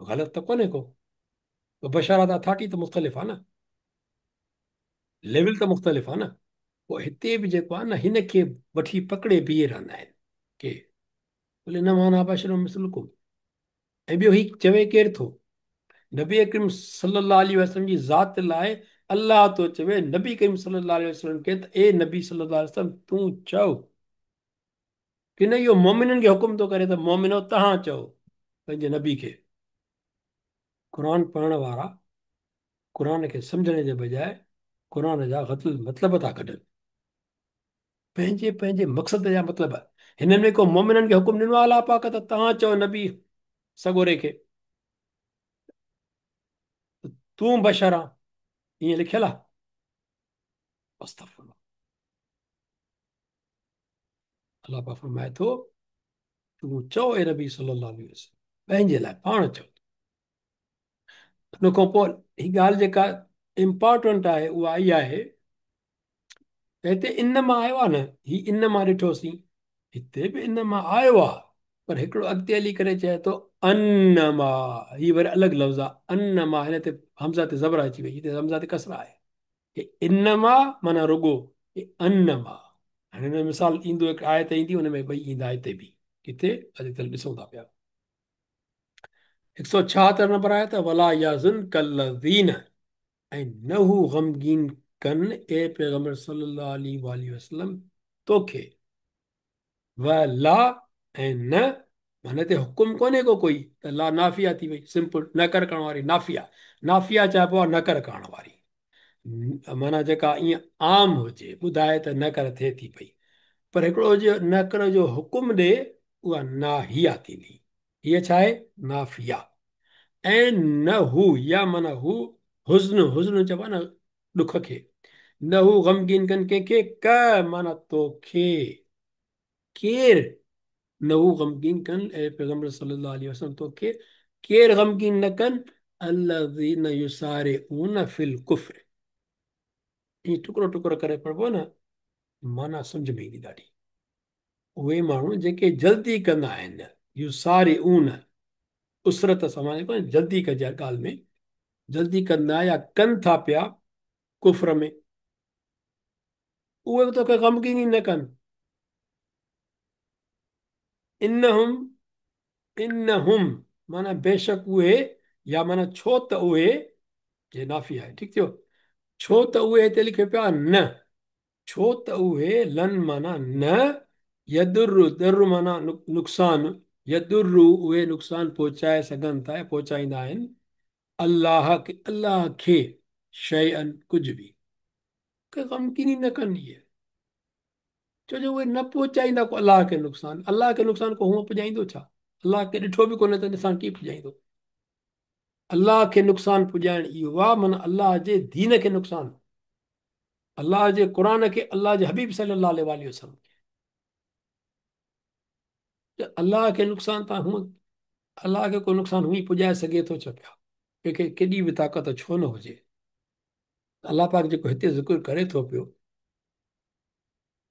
غلط ته ڪونهي ڪو، بشر آ ته اٿارٽي ته مختلف آ نه، ليول ته مختلف آ نه. پوء هتي به جيڪو آ نه هن کي وٺي پڪڙي بيهي رهندا آهن ڪي قل انما انا بشر مثلڪم. ۽ ٻيو هي چوي ڪير ٿو؟ نبي اڪرم صلي الله عليه وسلم جي ذات لاء الله ٿو چوي نبي ڪريم صلي الله عليه وسلم کي ته اي نبي صلي الله عليه وسلم تون چئو ڪي نه، اهو مؤمنن کي حڪم ٿو ڪري ته مؤمنو توهان چئو پنهنجي نبي کي. قرآن پڙهڻ وارا قرآن کي سمجهڻ جي بجاء قرآن جا غلط مطلب ٿا ڪڍن، پنهنجي پنهنجي مقصد جا مطلب. هنن ۾ ڪو مؤمنن کي حڪم ڏنو آهي الله پاڪ ته توهان چئو نبي سڳوري کي تون بشر آن، ائين لکيل آهي؟ استغفر الله. الله پاڪ فرمائي ٿو تون چئو اي نبي صلي الله عليه وسلم، پنهنجي لاء پاڻ چئو. ان کان پوء هي ڳالهه جيڪا امپارٽنٽ آهي اها اها آهي ته هتي انما آيو آهي نه، هي انما ڏٺوسين، هتي به انما آيو آهي، پر هڪڙو اڳتي هلي ڪري چئي ٿو انما، هي وري الڳ لفظ آهي انما، هن تي همزه تي زبر اچي وئي، هتي همزه تي ڪسره آهي. هي انما معنيٰ رڳو، هي انما. هاڻي هن جو مثال ايندو، هڪ آيت ايندي ان ۾ ٻئي ايندا، هتي به ڪٿي اڄڪلهه ڏسون ٿا پيا. 176 نمبر آيت، ولا يحزنک الذين، ۽ نه هو غمگين ڪن اي پيغمبر صلي الله عليه واٰله وسلم توکي، ولا ۽ نه، معنيٰ هتي حڪم ڪونهي ڪو ڪوئي ته لا نافيه ٿي وئي، سمپل نه ڪر ڪرڻ واري نافيه، نافيه چئبو آهي نه ڪر ڪرڻ واري، معنيٰ جيڪا ائين عام هجي ٻڌائي ته نه ڪر ٿئي ٿي پئي، پر هڪڙو هجي نه ڪر جو حڪم ڏي اها ناهيه ٿيندي، هيء ڇا آهي؟ نافيه. ۽ نه هو يا معنيٰ هو حزن، حزن چئبو آهي نه ڏک کي، نه هو غمگين ڪن ڪنهن کي، ڪ معنيٰ توکي، ڪير نه هو غمگين ڪن اي پيغمبر صلي الله عليه وسلم توکي ڪير غمگين نه ڪن، الذين يسارعون في الڪفر، ائين ٽڪرو ٽڪرو ڪري پڙهبو نه معنيٰ سمجهه ۾ ايندي ڏاڍي. اهي ماڻهو جيڪي جلدي ڪندا آهن، يسارعون، اسرت سان معنيٰ جلدي ڪجي هر ڳالهه ۾ جلدي ڪندا يا ڪن ٿا پيا، कुफ्र में, उहे बि तोखे ग़मगीनी न कनि। इन्नहुम, इन्नहुम माना बेशक उहे, या माना छो त उहे, हे नाफ़ी आहे, ठीकु थियो, छो त उहे हिते लिखियो पियो आहे न, छो त उहे लन माना न, यदुर्रु, दर्रु माना नुक़सानु, यदुर्रु उहे नुक़सानु पहुचाए सघनि था या पहुचाईंदा आहिनि अल्लाह खे, अल्लाह खे शैअन कुझु बि, कंहिं ग़मगीनी न कनि इहे, छो जो उहे न पहुचाईंदा को अल्लाह खे नुक़सानु, अल्लाह खे नुक़सानु को हूअं पुॼाईंदो छा? अल्लाह खे ॾिठो बि कोन्हे त नुक़सानु कीअं पुॼाईंदो? अल्लाह खे नुक़सानु पुॼाइण इहो आहे माना अल्लाह जे दीन खे नुक़सानु, अल्लाह जे क़ुर खे, अल्लाह जे हबीब सल्लल्लाहु अलैहि वसल्लम खे। अल्लाह खे नुक़सानु तव्हां हूअं, अल्लाह खे को नुक़सानु हूअं ई पुॼाए सघे थो छा पिया? कंहिंखे केॾी बि ताक़त छो न हुजे। अल्लाह पाक जेको हिते ज़िक्र करे थो पियो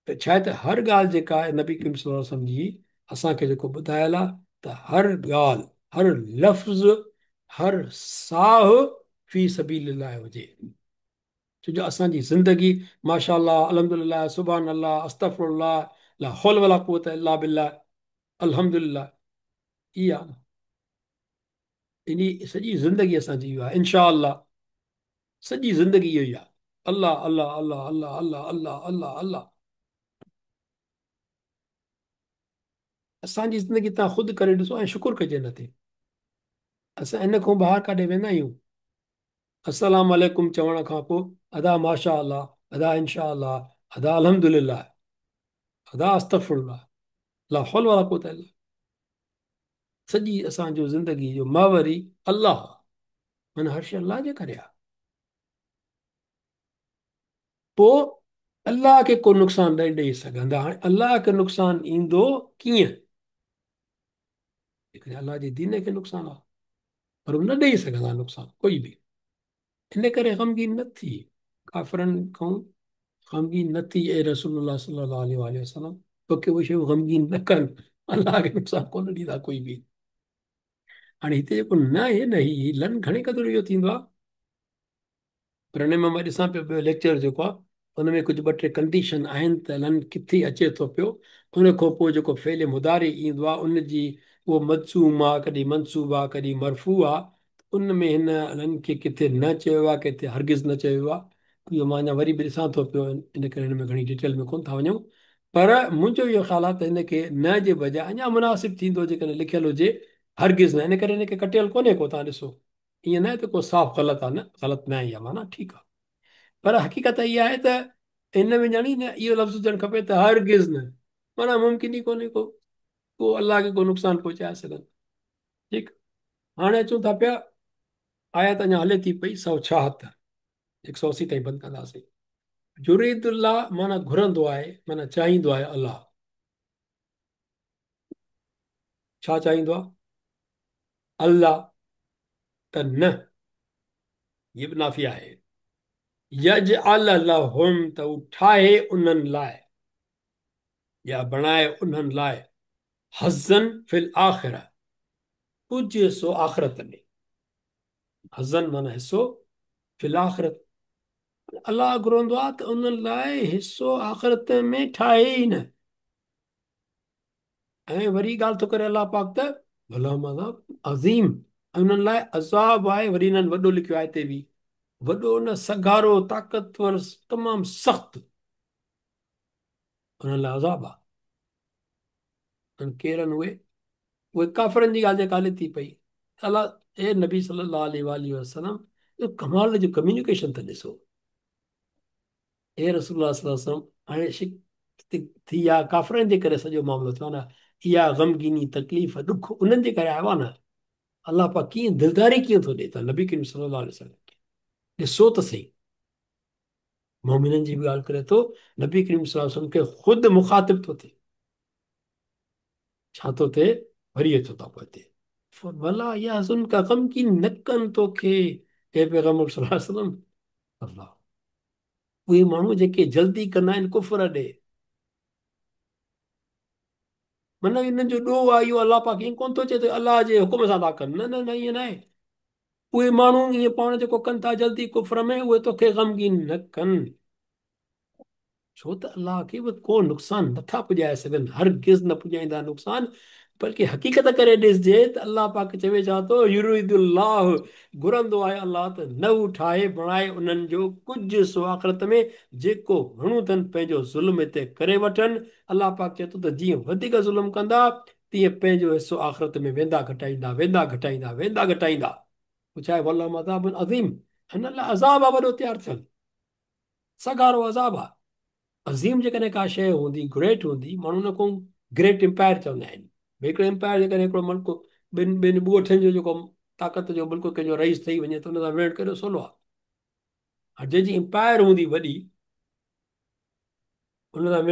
त छा आहे त हर ॻाल्हि जेका आहे नबी करीम सल्लल्लाहु अलैहि वसल्लम जी असांखे जेको ॿुधायल आहे त हर ॻाल्हि, हर लफ़्ज़, हर साह फ़ी सबीलिल्लाह हुजे। छो जो असांजी ज़िंदगी माशाअल्लाह, अल्हम्दुलिल्लाह, सुभान अल्लाह, अस्तग़फिरुल्लाह, ला हौल वला कुव्वत इल्ला बिल्लाह, अल्हम्दुलिल्लाह, इहा इन सॼी ज़िंदगी असांजी इहा आहे, इंशा अल्लाह सॼी ज़िंदगी इहो ई आहे, अल्लाह अल्लाह अल्लाह अल्लाह अल्लाह अल्लाह अल्लाह अल्लाह। असांजी ज़िंदगी तव्हां ख़ुदि करे ॾिसो ऐं शुक्र कजे हिन ते। असां इन खां ॿाहिरि काॾे वेंदा आहियूं? अस्सलाम वालेकुम चवण खां पोइ अदा माशा अल्लाह, अदा इंशा अल्लाह, अदा अल्हम्दुलिल्लाह, अदा अस्तग़फिरुल्लाह, ला हौल वला कुव्वत इल्ला। सॼी असांजो ज़िंदगी जो महवर ई अल्लाह, माना हर शइ अल्लाह जे करे आहे। पोइ अल्लाह खे को नुक़सानु न ॾेई सघंदा। हाणे अल्लाह खे नुक़सानु ईंदो कीअं? जेकॾहिं अल्लाह जे दीन खे नुक़सानु आहे, पर न ॾेई सघंदा नुक़सानु कोई बि। इन करे ग़मगीन न थी, काफ़िरनि खां ग़मगीन न थी, ऐ रसूलुल्लाह सल्लल्लाहु अलैहि वसल्लम, तोखे उहे शयूं ग़मगीन न कनि, अल्लाह खे नुक़सानु कोन ॾींदा कोई बि। हाणे हिते जेको न आहे न, ही लन घणे क़दुरु इहो थींदो आहे, पर हिन में मां ॾिसां पियो ॿियो लेक्चर जेको आहे उन में कुझु ॿ टे कंडीशन आहिनि त लन किथे अचे थो पियो। उन खां पोइ जेको फ़ेल मुदारी ईंदो आहे उनजी उहो मज़ूम आहे, कॾहिं मनसूब आहे, कॾहिं मरफ़ू आहे, उन में हिन लन खे किथे न चयो आहे, किथे हरगिज़ न चयो आहे। इहो मां अञा वरी बि ॾिसां थो पियो, इन करे हिन में घणी डिटेल में कोन था वञूं, पर मुंहिंजो इहो ख़्यालु आहे त हिनखे न जे बजाए अञा मुनासिब थींदो जेकॾहिं लिखियलु हुजे हरगिज़ न। इन करे हिनखे कटियलु कोन्हे को, तव्हां ॾिसो ईअं न आहे त को साफ़ ग़लति आहे, न ग़लति न आहे इहा, माना ठीकु आहे, पर हक़ीक़त इहा आहे त हिन में ॼाणी न इहो लफ़्ज़ हुजणु खपे त हरगिज़ न, माना मुमकिन ई कोन्हे को को अल्लाह खे को नुक़सानु पहुचाए सघनि। ठीकु, हाणे अचूं था पिया, आयत अञा हले थी पई 176, 180 ताईं बंदि कंदासीं। युरीदुल्लाह माना घुरंदो आहे, माना चाहींदो आहे अल्लाह। छा चाहींदो आहे अल्लाह? त न, इहे बि नाफ़ी आहे। यजअल लहुम, त हू ठाहे उन्हनि लाइ या बणाए उन्हनि लाइ हज़न फिल आख़िरा, कुझु हिसो आख़िरत में। हज़न माना हिसो, फिल आख़िरत, अल्लाह घुरंदो आहे त उन्हनि लाइ हिसो आख़िरत में ठाहे ई न। ऐं वरी ॻाल्हि थो करे अल्लाह पाक त वलहुम अज़ाब अज़ीम, उन्हनि लाइ अज़ाब आहे। वरी हिननि वॾो लिखियो आहे हिते बि, वॾो न सघारो, ताक़तवर, तमामु सख़्तु उन्हनि लाइ अज़ाब आहे। केरु आहिनि उहे? उहे काफ़िरनि जी ॻाल्हि जेका हले थी पई। अल्लाह ए नबी सल्लल्लाहु अलैहि वसल्लम, इहो कमाल जो कम्यूनिकेशन त ॾिसो। ए रसूलुल्लाह सल्लल्लाहु अलैहि वसल्लम, हाणे थी आहे काफ़िरनि जे करे सॼो मामिलो थियो आहे न, इहा ग़मगीनी, तकलीफ़, ॾुख उन्हनि जे करे आयो आहे न। अल्लाह पाक कीअं दिलदारी कीअं थो ॾिए त नबी करीम सल्लल्लाहु अलैहि वसल्लम खे, ॾिसो त सही, मोमिननि जी बि ॻाल्हि करे थो, नबी करीम सल्लल्लाहु अलैहि वसल्लम खे ख़ुदि मुखातिब थो थिए। छा थो थिए? वरी अचो था पोइ हिते, वला यहज़ुनका, ग़मगीन न कनि तोखे ए पैगम्बर सल्लल्लाहु अलैहि वसल्लम। अल्लाह, उहे माण्हू जेके जल्दी कंदा आहिनि कुफ्र ॾे, माना इन्हनि जो ॾोह आहे इहो। अल्लाह पाक ईअं कोन थो चए त अल्लाह जे हुकुम सां था कनि, न न न, ईअं न आहे। उहे माण्हू ईअं पाण जेको कनि था जल्दी कुफ्र में, उहे तोखे ग़मगीन न कनि, छो त अलाह खे उहे को नुक़सानु नथा पुॼाए सघनि, हरगिज़ न पुॼाईंदा नुक़सानु, बल्कि हक़ीक़त करे ॾिसजे त अलाह पाक चवे छा थो, युरीदुल्लाह, घुरंदो आहे अलाह त न हू ठाहे बणाए उन्हनि जो कुझु हिसो आख़िरत में, जेको घणो अथनि पंहिंजो ज़ुल्म हिते करे वठनि। अलाह पाक चए थो त जीअं वधीक ज़ुल्म कंदा तीअं पंहिंजो हिसो आख़िरत में वेंदा घटाईंदा, वेंदा घटाईंदा, वेंदा घटाईंदा। पोइ छा आहे, वल्लाहु अज़ाबुन अज़ीम, हिन लाइ अज़ाब आहे वॾो तयारु थियल, सघारो अज़ाब आहे। अज़ीम जेकॾहिं का शइ हूंदी, ग्रेट हूंदी, माण्हू हुन खां ग्रेट एम्पायर चवंदा आहिनि। भई हिकिड़ो एम्पायर जेकॾहिं हिकिड़ो मुल्क ॿिनि ॿिनि ॻोठनि जो जेको ताक़त जो मुल्क कंहिंजो रईस ठही वञे त हुन सां विढ़णु केॾो सवलो आहे। हाणे जंहिंजी एम्पायर हूंदी वॾी, हुन सां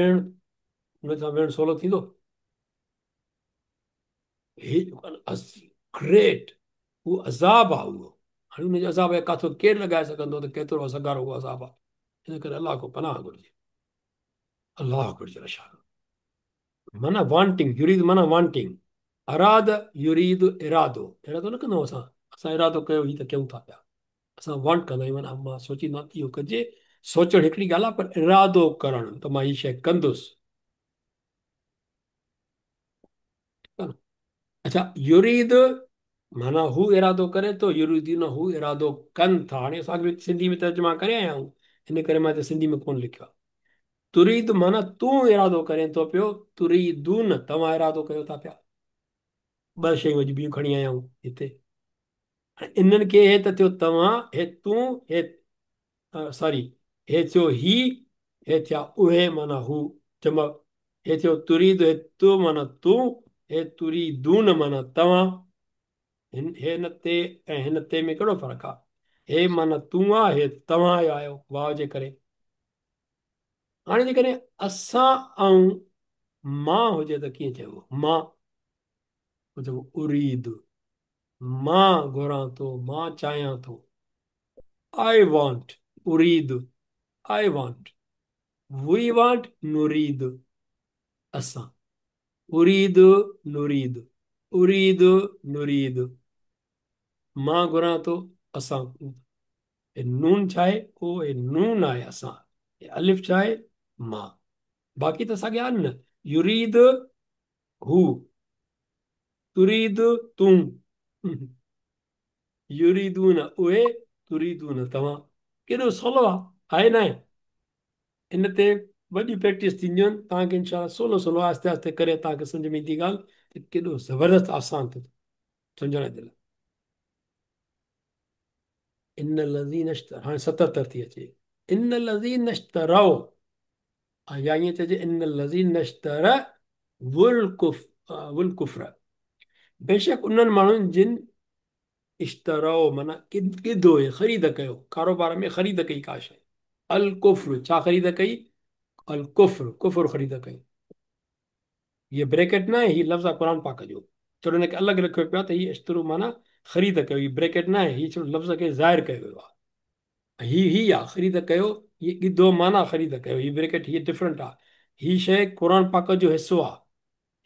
विढ़णु सवलो थींदो? हे ग्रेट उहो अज़ाब आहे उहो। हाणे हुनजो अज़ाब जो काथो केरु लॻाए सघंदो त केतिरो सघारो उहो अज़ाब आहे। इन करे अलाह खां पनाह घुरिजे, अलाह घुरिजे। माना वांटिंग, युरीद माना वांटिंग, अराद युरीद इरादो, इरादो न कंदा असां, असां इरादो कयो ही त कयूं था पिया, असां वांट कंदा आहियूं, माना मां सोचींदो आहियां इहो कजे, सोचणु हिकिड़ी ॻाल्हि आहे, पर इरादो करणु त मां हीअ शइ कंदुसि। अच्छा, युरीद माना हू इरादो करे थो, युरीदून हू इरादो कनि था। हाणे असां बि सिंधी में तर्जुमा करे आया आहियूं, इन करे मां हिते सिंधी में कोन लिखियो आहे। तुरीद माना तूं इरादो करें थो पियो, तुरीदून तव्हां इरादो कयो था पिया। ॿ शयूं अॼु ॿियूं खणी आया आहियूं हिते। हाणे इन्हनि खे हे त थियो तव्हां, हे तूं, हे सॉरी, हे थियो ही, हे थिया उहे माना हू जमा, हे थियो तुरीद, हे तूं माना तूं, हे तुरीदून माना तव्हां। हिन ते ऐं हिन ते में कहिड़ो फ़र्क़ु आहे? हे माना तूं आहे, हे तव्हां आहियो वाव जे करे। हाणे जेकॾहिं असां ऐं मां हुजे त कीअं चइबो? मां पोइ चइबो उरीद, मां घुरां थो, मां चाहियां थो। I want, उरीद, I want, we want, नुरीद, असां, उरीद नुरीद, उरीद नुरीद, मां घुरां थो, असां। हे नून छा आहे? ओ हे नून आहे असां, हे अलिफ छा आहे? मां। बाक़ी त साॻिया आहिनि न, युरीद हू, तुरीद तूं, युरीदून उहे, तुरीदून तव्हां। केॾो सवलो आहे, आहे न आहे? इन ते वॾी प्रैक्टिस थींदियूं आहिनि तव्हांखे इंशा सवलो सवलो आहिस्ते आहिस्ते करे तव्हांखे सम्झ में ईंदी ॻाल्हि त केॾो ज़बरदस्त आसान थो सम्झण जे लाइ। इन लज़ीन, हाणे 77 थी अचे, इन लज़ीन इश्तरौ, या ईअं चइजे इन लज़ीन इश्तरवुल कुफ्र, बेशक उन्हनि माण्हुनि जिन इश्तरौ माना ॻिधो, ख़रीद कयो, कारोबार में ख़रीद कई का शइ, अल कुफ्र, छा ख़रीद कई? अल कुफ्र, कुफ्र ख़रीद कयो। हीअ ब्रैकेट न आहे, हीअ लफ़्ज़ आहे क़ुर पाक जो, छो हिनखे अलॻि रखियो पियो आहे त हीअ इश्तरू माना ख़रीद कयो, हीअ ब्रैकेट न आहे, हीअ छो लफ़्ज़ खे ज़ाहिर कयो वियो आहे। ही ही आहे ख़रीद कयो, हीअ ॻिधो माना ख़रीद कयो, हीअ ब्रैकेट हीअ डिफरेंट आहे। हीअ शइ क़ुर पाक जो हिसो आहे,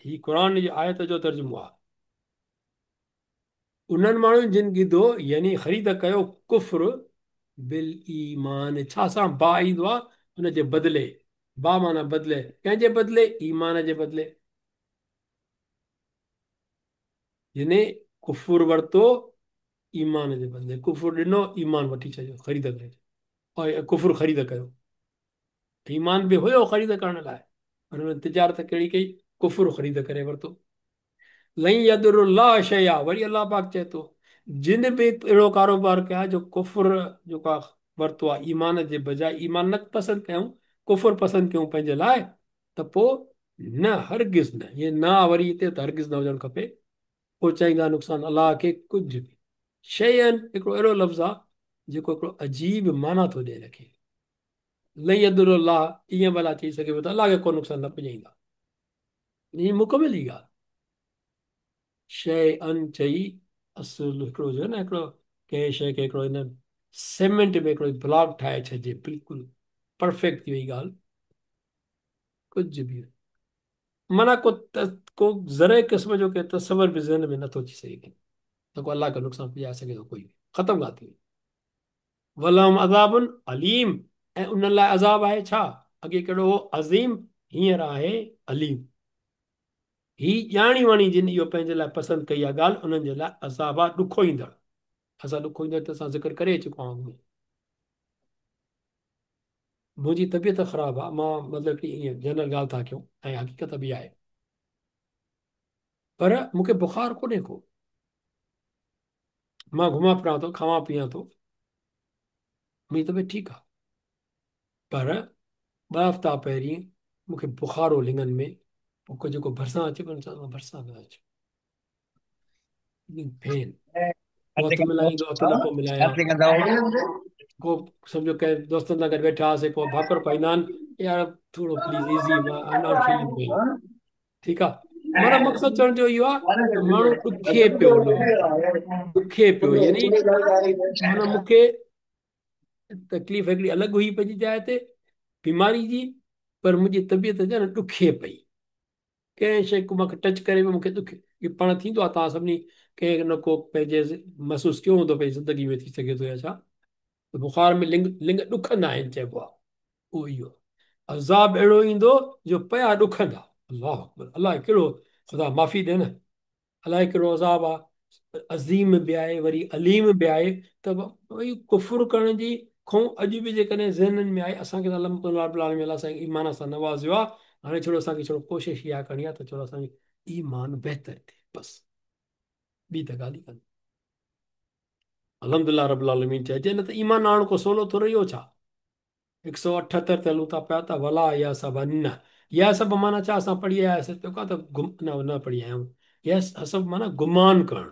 हीअ क़ुर जी आयत जो तर्जुमो आहे। उन्हनि माण्हुनि जिन ॻिधो यानी ख़रीद कयो कुफ्र बिल ईमान, छा सां बा ईंदो आहे हुनजे बदिले, बा माना बदिले, कंहिंजे बदिले? ईमान जे बदिले। यानी कुफुर वरितो ईमान जे बदिले, कुफुर ॾिनो ईमान वठी छॾियो, ख़रीद करे ऐं कुफुर ख़रीद कयो। ईमान बि हुयो ख़रीद करण लाइ, पर हुन तिजारत कहिड़ी कई? कुफुर ख़रीद करे वरितो। लई यदुरुल्लाह शया, वरी अलाह पाक चए थो जिन बि अहिड़ो कारोबार कयो जो कुफुर जेको आहे वरितो आहे ईमान जे बजाए, ईमान न पसंदि कयूं, कुफुर पसंदि कयूं पंहिंजे लाइ, त पोइ न, हरगिज़ न, इहे न वरी हिते त हरगिज़ न हुजणु खपे, पहुचाईंदा नुक़सानु अलाह खे कुझु बि। शयन हिकिड़ो अहिड़ो लफ़्ज़ आहे जेको हिकिड़ो अजीब माना थो ॾिए हिनखे। लई यदुरुल्लाह ईअं भला चई सघे पियो त अलाह खे को नुक़सानु न पुॼाईंदा, हीअ मुकमिल ई ॻाल्हि। शइ चई असुलु हिकिड़ो जो न हिकिड़ो कंहिं शइ खे हिकिड़ो हिन सीमेंट में हिकिड़ो ब्लॉक ठाहे छॾिजे, बिल्कुलु परफेक्ट थी वई ॻाल्हि। कुझु बि माना को को ज़रे क़िस्म जो कंहिं तसवर बि ज़हन में नथो अची सघे त को अलाह खे नुक़सानु पुॼाए सघे थो कोई बि। ختم ڳالهه ٿي وئي. ولهم عذاب اليم ۽ انهن لاء عذاب آهي ڇا؟ اڳي ڪهڙو هو؟ عظيم، هينئر آهي اليم. هي ڄاڻي واڻي جن اهو پنهنجي لاء پسند ڪئي آهي ڳالهه، انهن جي لاء عذاب آهي ڏکوئيندڙ. اسان ڏکوئيندڙ ته اسان ذڪر ڪري چڪا آهيون اڳ ۾. منهنجي طبيعت خراب آهي، مان مطلب هڪڙي ائين جنرل ڳالهه ٿا ڪيون ۽ حقيقت به آهي، پر مون کي بخار ڪونهي ڪو. مان گهمان ڦران ٿو، کاوان پيان ٿو، منهنجي طبيعت ٺيڪ آهي، پر 2 هفتا پهرين مون کي بخار هو لڱن ۾، پوء جيڪو ڀرسان اچي پيو ان ڀرسان نه اچ، پين هٿ ملائيندو هٿ نه پيو ملايان، ڪو سمجهو ڪنهن دوستن سان گڏ ويٺا هئاسين، ڪو ڀاڪر پائيندا آهن، يار ٿورو پليز ايزي، مان I am not feeling well, ٺيڪ آ. معنيٰ مقصد چوڻ جو اهو آ ته ماڻهو ڏکي پيو، ڏکي پيو، يعني معنيٰ مون کي تڪليف هڪڙي الڳ هئي پنهنجي جاء تي بيماري جي، پر منهنجي طبيعت ڄڻ ڏکي پئي، ڪنهن شيء ڪو مونکي ٽچ ڪري پيو مونکي ڏک. اهو پاڻ ٿيندو آ، توهان سڀني ڪنهن نه ڪو پنهنجي محسوس ڪيو هوندو پنهنجي زندگي ۾ ٿي سگهي ٿو يا ڇا ته بخار ۾ لڱ لڱ ڏکندا آهن چئبو آ، اهو اهو عذاب اهڙو ايندو جو پيا ڏکندا. الله اڪبر، الله ڪهڙو، خدا معافي ڏي نه، الائي ڪهڙو عذاب آ، عظيم به آهي وري اليم به آهي. ته ڀئي ڪفر ڪرڻ جي کون اڄ به جيڪڏهن ذهنن ۾ آهي، اسان کي ته الحمد لله رب العالمين الله سائين ايمان سان نوازيو آ، هاڻي ڇڙو اسان کي ڇڙو ڪوشش اها ڪرڻي آ ته ڇڙو اسان جو ايمان بهتر ٿئي، بس ٻي ته ڳالهه ئي ڪانهي. الحمد لله رب العالمين چئجي نه ته ايمان آڻڻ ڪو سولو ٿورو ئي هو ڇا؟ 178 تي هلون ٿا پيا ته ولا يحسبن، يحسب معنيٰ ڇا اسان پڙهي آيا آهيون ته ته نه نه پڙهي آيا آهيون، يحسب معنيٰ گمان ڪرڻ،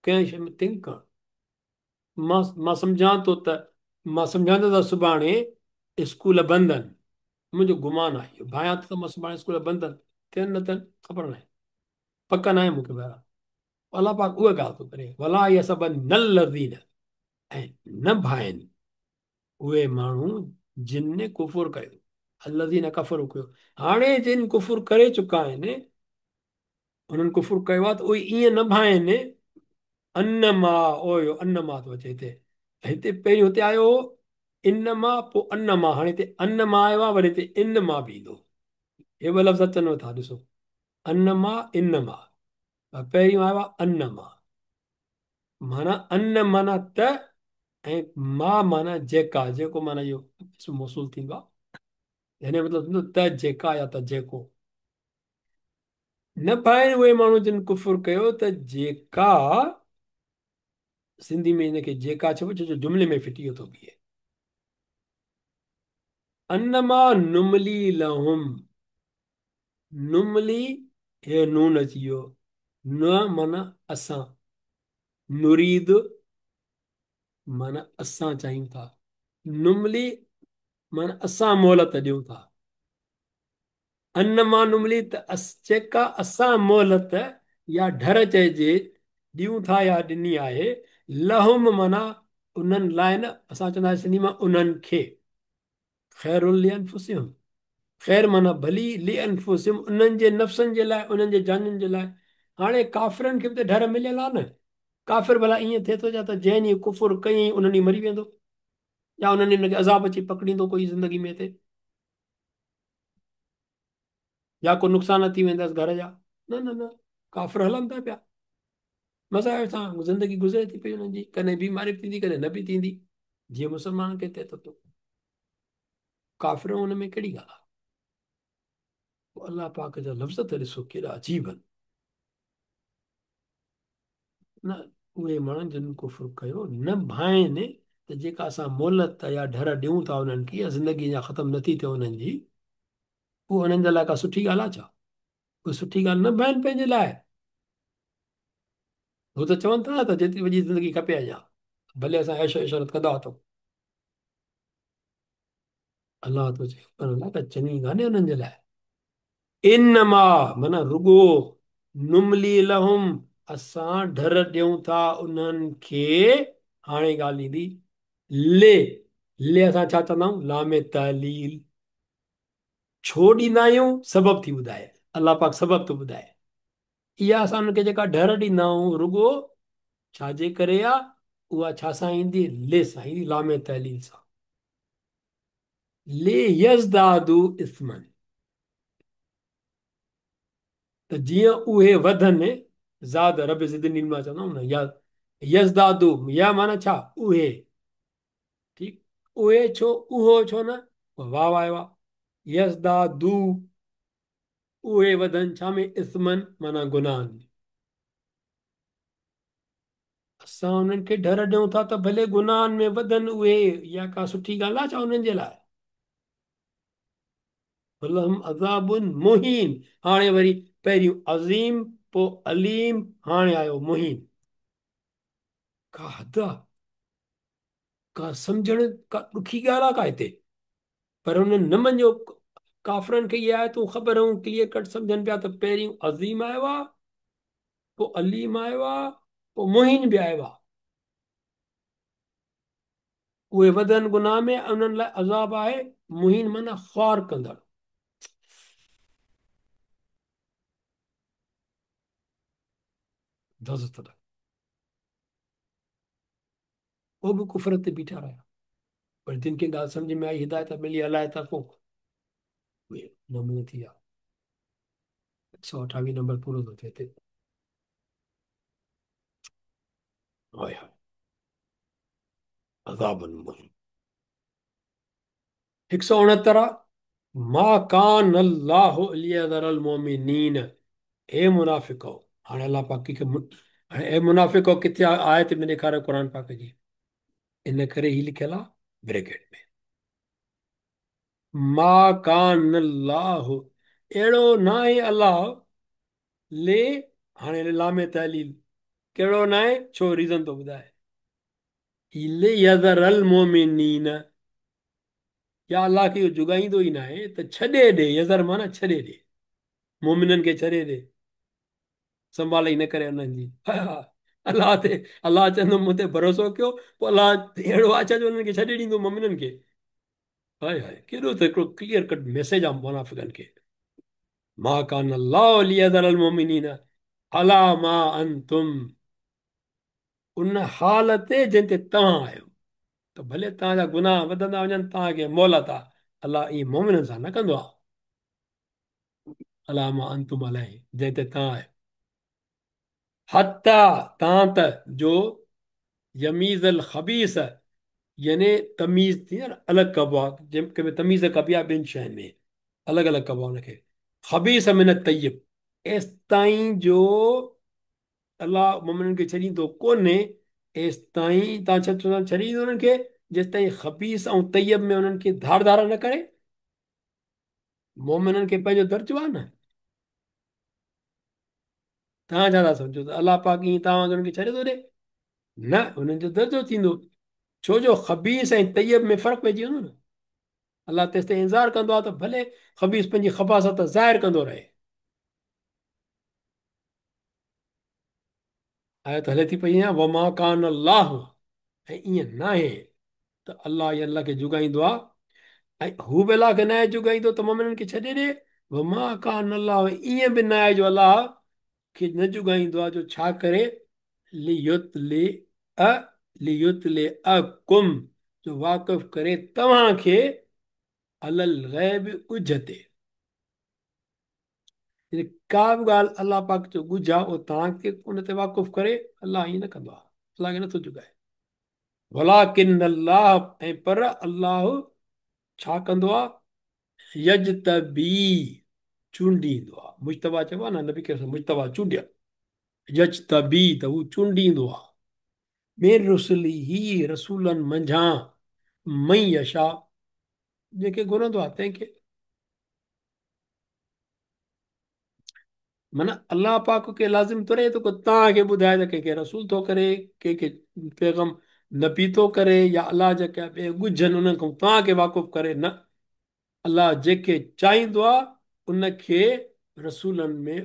ڪنهن شيء ۾ ٿنڪ ڪرڻ. مان سمجهان ٿو ته مان سمجهان ٿو ته سڀاڻي اسڪول بند آهن، منهنجو گمان آهي اهو، ڀانيان ٿو ته مان سڀاڻي اسڪول بند آهن، ٿين نه ٿين خبر ناهي، پڪ ناهي مون کي. بهرحال الله پاڪ اها ڳالهه ٿو ڪري، ولا يحسبن الذين، ۽ نه ڀانئن اهي ماڻهو جن ڪفر ڪيو، الذين ڪفروا ڪيو، هاڻي جن ڪفر ڪري چڪا آهن، انهن ڪفر ڪيو آهي ته اهي ائين نه ڀانئن، انما، اوهيو انما ٿو اچي هتي، هتي پهريون هتي آيو هو انما پوء انما، هاڻي هتي انما آيو آهي وري هتي انما به ايندو، هي ٻه لفظ اچن ٿا ڏسو، انما انما، پهريون آيو آهي انما، معنيٰ ان معنيٰ ته ۽ ما معنيٰ جيڪا، جيڪو معنيٰ اهو اسم موصول ٿيندو آهي، يعني مطلب ٿيندو ته جيڪا يا ته جيڪو. نه ڀانئن اهي ماڻهو جن ڪفر ڪيو ته جيڪا، سنڌي ۾ ان کي جيڪا چئبو ڇو جو جملي ۾ ڦٽي ٿو بيهي. انما نملي لهم، نملي هي نون اچي ويو، ن معنيٰ اسان، نريد معنيٰ اسان چاهيون ٿا، نملي معنيٰ اسان مهلت ڏيون ٿا، انما نملي ته جيڪا اسان مهلت يا ڍر چئجي ڏيون ٿا يا ڏني آهي، لهم معنيٰ انهن لاء نه، اسان چوندا آهيون سنڌي مان انهن کي، خير لانفسهم، خير معنيٰ ڀلي، لانفسهم انهن جي نفسن جي لاء، انهن جي جانين جي لاء. هاڻي ڪافرن کي به ته ڍر مليل آهي نه، ڪافر ڀلا ائين ٿئي ٿو ڇا ته جنهن ڏينهن ڪفر ڪيائين ان ڏينهن مري ويندو يا ان ڏينهن ان کي عذاب اچي پڪڙيندو ڪوئي زندگي ۾ هتي يا ڪو نقصان ٿي ويندس گهر جا، نه نه نه، ڪافر هلن ٿا پيا مزا سان، زندگي گذري ٿي پئي انهن جي، ڪڏهن بيماري به ٿيندي ڪڏهن نه به ٿيندي، جيئن مسلمانن کي ٿئي ٿو پيو. ڪافر ان ۾ ڪهڙي ڳالهه آهي؟ پوء الله پاڪ جا لفظ ته ڏسو ڪيڏا عجيب آهن. نه اهي ماڻهن جن ڪفر ڪيو نه ڀانئن ته جيڪا اسان مهلت يا ڍر ڏيون ٿا انهن کي يا زندگي اڃا ختم نٿي ٿئي انهن جي، اهو انهن جي لاء ڪا سٺي ڳالهه آهي ڇا؟ اهي سٺي ڳالهه نه ڀانئن پنهنجي لاء. هو ته چون ٿا نه ته جيتري وڏي زندگي کپي اڃا ڀلي اسان عيش عشرت ڪندا وتون. الله ٿو چئي پر الله ته چڱي ڪانهي انهن جي لاء. انما معنيٰ رڳو، نملي لهم اسان ڍر ڏيون ٿا انهن کي، هاڻي ڳالهه ايندي لِ، لِ اسان ڇا چوندا آهيون لام تعليل، ڇو ڏيندا آهيون سبب ٿي ٻڌائي، الله پاڪ سبب ٿو ٻڌائي، اها اسان انهن کي جيڪا ڍر ڏيندا آهيون رڳو ڇا جي ڪري آ، اها ڇا سان ايندي؟ لِ سان ايندي، لام تعليل سان. ليزدادوا اثما، ته جيئن اهي وڌن، زاد رب زدني علما چوندا آهيون نه، يا يزدادوا، يا معنيٰ ڇا؟ اهي، ٺيڪ، اهي ڇو، اهو ڇو نه، واو آيو آهي، يزدادوا اهي وڌن ڇا ۾؟ اثما معنيٰ گناهن ۾. اسان انهن کي ڍر ڏيون ٿا ته ڀلي گناهن ۾ وڌن اهي، اها ڪا سٺي ڳالهه آهي ڇا انهن جي لاء؟ ولهم عذاب مهين، هاڻي وري پهريون عظيم پوء اليم، هاڻي آيو مهين. ڪا حد آ، ڪا سمجهڻ ڪا ڏکي ڳالهه آ ڪا هتي؟ پر انهن نه مڃيو. ڪافرن کي اهي آيتون خبر هيون، ڪليئر ڪٽ سمجهن پيا ته پهريون عظيم آيو آ، پوء اليم آيو آ، پوء مهين به آيو آ. اهي وڌن گناهه ۾ انهن لاء عذاب آهي مهين معنيٰ خوار ڪندڙ. پوء به ڪفر تي بيٺا رهيا، پر جن کي ڳالهه سمجهه ۾ آئي، هدايت ملي الله جي طرفون، اهي مؤمن ٿي ويا. 128 نمبر پورو ٿو ٿئي هتي. هاء هاء، عذاب مهين. 169، ما ڪان الله ليذر المؤمنين، اي منافقو، هاڻي الله پاڪ کي هاڻي اي منافقو ڪٿي آيت ۾ ڏيکاريو قرآن پاڪ جي، ان ڪري هي لکيل آ بريڪيٽ ۾، ما ڪان الله، اهڙو ناهي الله، لي، هاڻي لام تعليل ڪهڙو ناهي، ڇو ريزن ٿو ٻڌائي، ليذر المؤمنين، يا الله کي اهو جڳائيندو ئي ناهي ته ڇڏي ڏي، يذر معنيٰ ڇڏي ڏي، مؤمنن کي ڇڏي ڏي، سنڀال ئي نه ڪري انهن جي. الله تي، الله چوندو مون تي ڀروسو ڪيو، پوء الله اهڙو آهي ڇا جو انهن کي ڇڏي ڏيندو مؤمنن کي؟ هاء هاء، ڪيڏو ته هڪڙو ڪليئر ڪٽ ميسيج آهي منافقن کي. ما ڪان الله ليذر المؤمنين علي ما انتم، ان حال تي جنهن تي توهان آهيو، ته ڀلي توهان جا گناهه وڌندا وڃن، توهان کي مهلت آهي. الله ائين مؤمنن سان نه ڪندو آهي. علي ما انتم عليه، جنهن تي توهان آهيو، حتي تان ته جو يميز الخبيث، يعني تميز ٿي نه الڳ ڪبو آهي، جنهن ۾ تميز ڪبي آهي ٻن شين ۾ الڳ الڳ ڪبو آهي ان کي، خبيث من الطيب، ايستائين جو الله مؤمنن کي ڇڏيندو ڪونهي، ايستائين تان ڇا ڇڏيندو انهن کي جيستائين خبيث ۽ طيب ۾ انهن کي ڌار ڌار نه ڪري. مؤمنن کي پنهنجو درجو آهي نه، توهان ڇا ٿا سمجهو ته الله پاڪ ائين توهان وانگر انهن کي ڇڏي ٿو ڏي؟ نه، انهن جو درجو ٿيندو، ڇو جو خبيث ۽ طيب ۾ فرق پئجي ويندو نه. الله تيستائين انتظار ڪندو آهي ته ڀلي خبيث پنهنجي خباثت ظاهر ڪندو رهي. آيت هلي ٿي پئي وما ڪان الله، ۽ ائين ناهي ته الله يا الله کي جڳائيندو آهي، ۽ هو به الله کي ناهي جڳائيندو ته مؤمنن کي ڇڏي ڏي. وما ڪان الله، ائين به ناهي جو الله کي نه جڳائيندو آهي جو ڇا ڪري، ليطلعڪم، جو واقف ڪري توهان کي، علي الغيب، ڳجهه تي. يعني ڪا به ڳالهه الله پاڪ جو ڳجهه آهي اهو توهان کي ان تي واقف ڪري، الله ائين نه ڪندو آهي، الله کي نٿو جڳائي. ولڪن الله، ۽ پر الله ڇا ڪندو آهي، يجتبي، چونڊيندو آهي، مجتبيٰ چئبو آهي نه نبي ڪريم صلي الله مجتبيٰ چونڊيل، يجتبي ته هو چونڊيندو آهي، من رسله، رسولن منجهان، من يشاء، جنهن کي گهرندو آهي تنهن کي. معنيٰ الله پاڪ کي لازم ٿو رهي ته ڪو توهان کي ٻڌائي ته ڪنهن کي رسول ٿو ڪري، ڪنهن کي پيغم نبي ٿو ڪري، يا الله جا ڪي ٻئي ڳجهن انهن کان توهان کي واقف ڪري. نه، الله جيڪي چاهيندو آهي ان کي رسولن ۾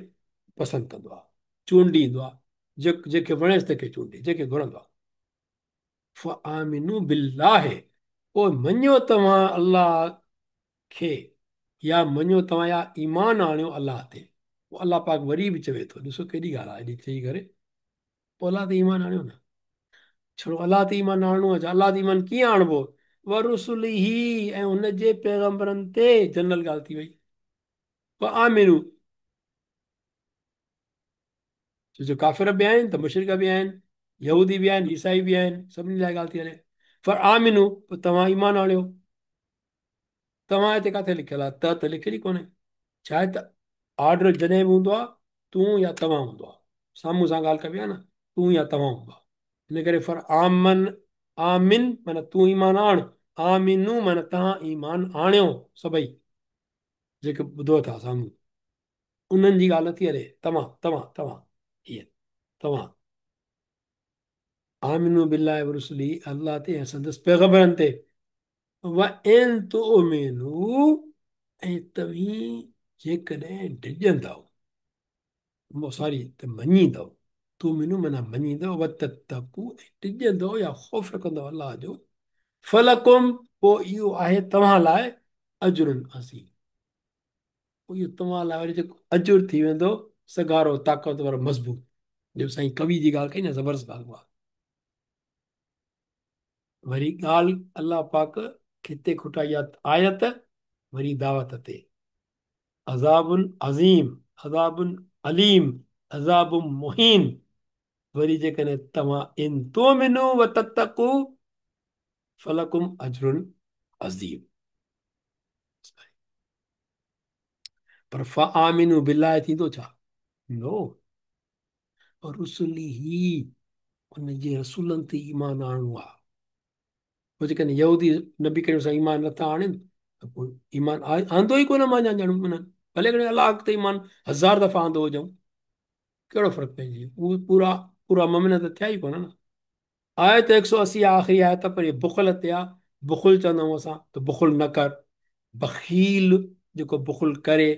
پسند ڪندو آهي، چونڊيندو آهي، جيڪي وڻيس تنهن کي چونڊي، جيڪي گهرندو آهي. فآمنوا بالله، پوء مڃيو توهان الله کي، يا مڃيو توهان يا ايمان آڻيو الله تي. پوء الله پاڪ وري به چوي ٿو، ڏسو ڪيڏي ڳالهه آهي، ايڏي چئي ڪري پوء الله تي ايمان آڻيو نه. छो अलाह ते ईमान आणणो आहे, अलाह ते ईमान कीअं आणबो? वरुसुलिही, ऐं हुन जे पैगंबरनि ते। जनरल ॻाल्हि थी वई। आमिनू, छो जो काफ़िर बि आहिनि त मुशरिक बि आहिनि, यहूदी बि आहिनि, ईसाई बि आहिनि, सभिनी लाइ ॻाल्हि थी हले। पर आमिनू, पोइ तव्हां ईमान आणियो। तव्हां हिते किथे लिखियलु आहे? त लिखियलु ई कोन्हे। छा आहे त आर्डर जॾहिं बि हूंदो आहे, तूं या तव्हां हूंदो आहे। साम्हूं सां ॻाल्हि कबी आहे न, तूं या तव्हां हूंदो आहे। हिन करे फर आमन, आमिन माना तूं ईमान आण, आमिनू माना तव्हां ईमान आणियो। सभई जेके ॿुधो था साम्हूं, उन्हनि जी ॻाल्हि नथी हले। तव्हां तव्हां तव्हां, हीअ तव्हां। आमिनू बिल्लाहि व रुसुलिही, अल्लाह ते ऐं संदसि पैगंबरनि ते। व इन तुमिनू, ऐं तव्हीं जेकॾहिं डिॼंदव, सॉरी, त मञींदव, तुमिनू माना मञींदव, व तत्तकू, ऐं डिॼंदव या ख़ौफ़ रखंदव अल्लाह जो, फलकुम, पोइ इहो आहे तव्हां लाइ अजुरुन अज़ीम। पोइ इहो तव्हां लाइ वरी जेको अजुर थी वेंदो, सघारो, ताक़तवर, मज़बूत। जो साईं कवि जी ॻाल्हि कई न, ज़बरदस्त ॻाल्हि उहा। वरी ॻाल्हि अल्लाह पाक हिते खुटाई आहे आयत, वरी दावत ते। अज़ाबुन अज़ीम, अज़ाबुन अलीम, अज़ाबुन मुहीन। वरी जेकॾहिं तव्हां इन तुमिनू व तत्तकू फलकुम अजरुन अज़ीम। पर फ़आमिनू बिल्लाहि थींदो छा? नो। रुसुलिही, उनजे रसूलनि ते ईमान आणणो आहे। पोइ जेकॾहिं यहूदी नबी करीम सां ईमान नथा आणनि त पोइ ईमान आंदो ई कोन मां ॼाणूं उन्हनि, भले कॾहिं अलाह ते ईमान 1000 दफ़ा आंदो हुजऊं, कहिड़ो फ़र्क़ु पइजी वियो? उहो पूरा पूरा ममिन त थिया ई कोन न। आयत 180 आख़िरी आयत, पर इहे बुख़ल ते आहे। बुख़ुल चवंदा आहियूं असां त बुख़ुल न कर। बख़ील जेको बुख़ुल करे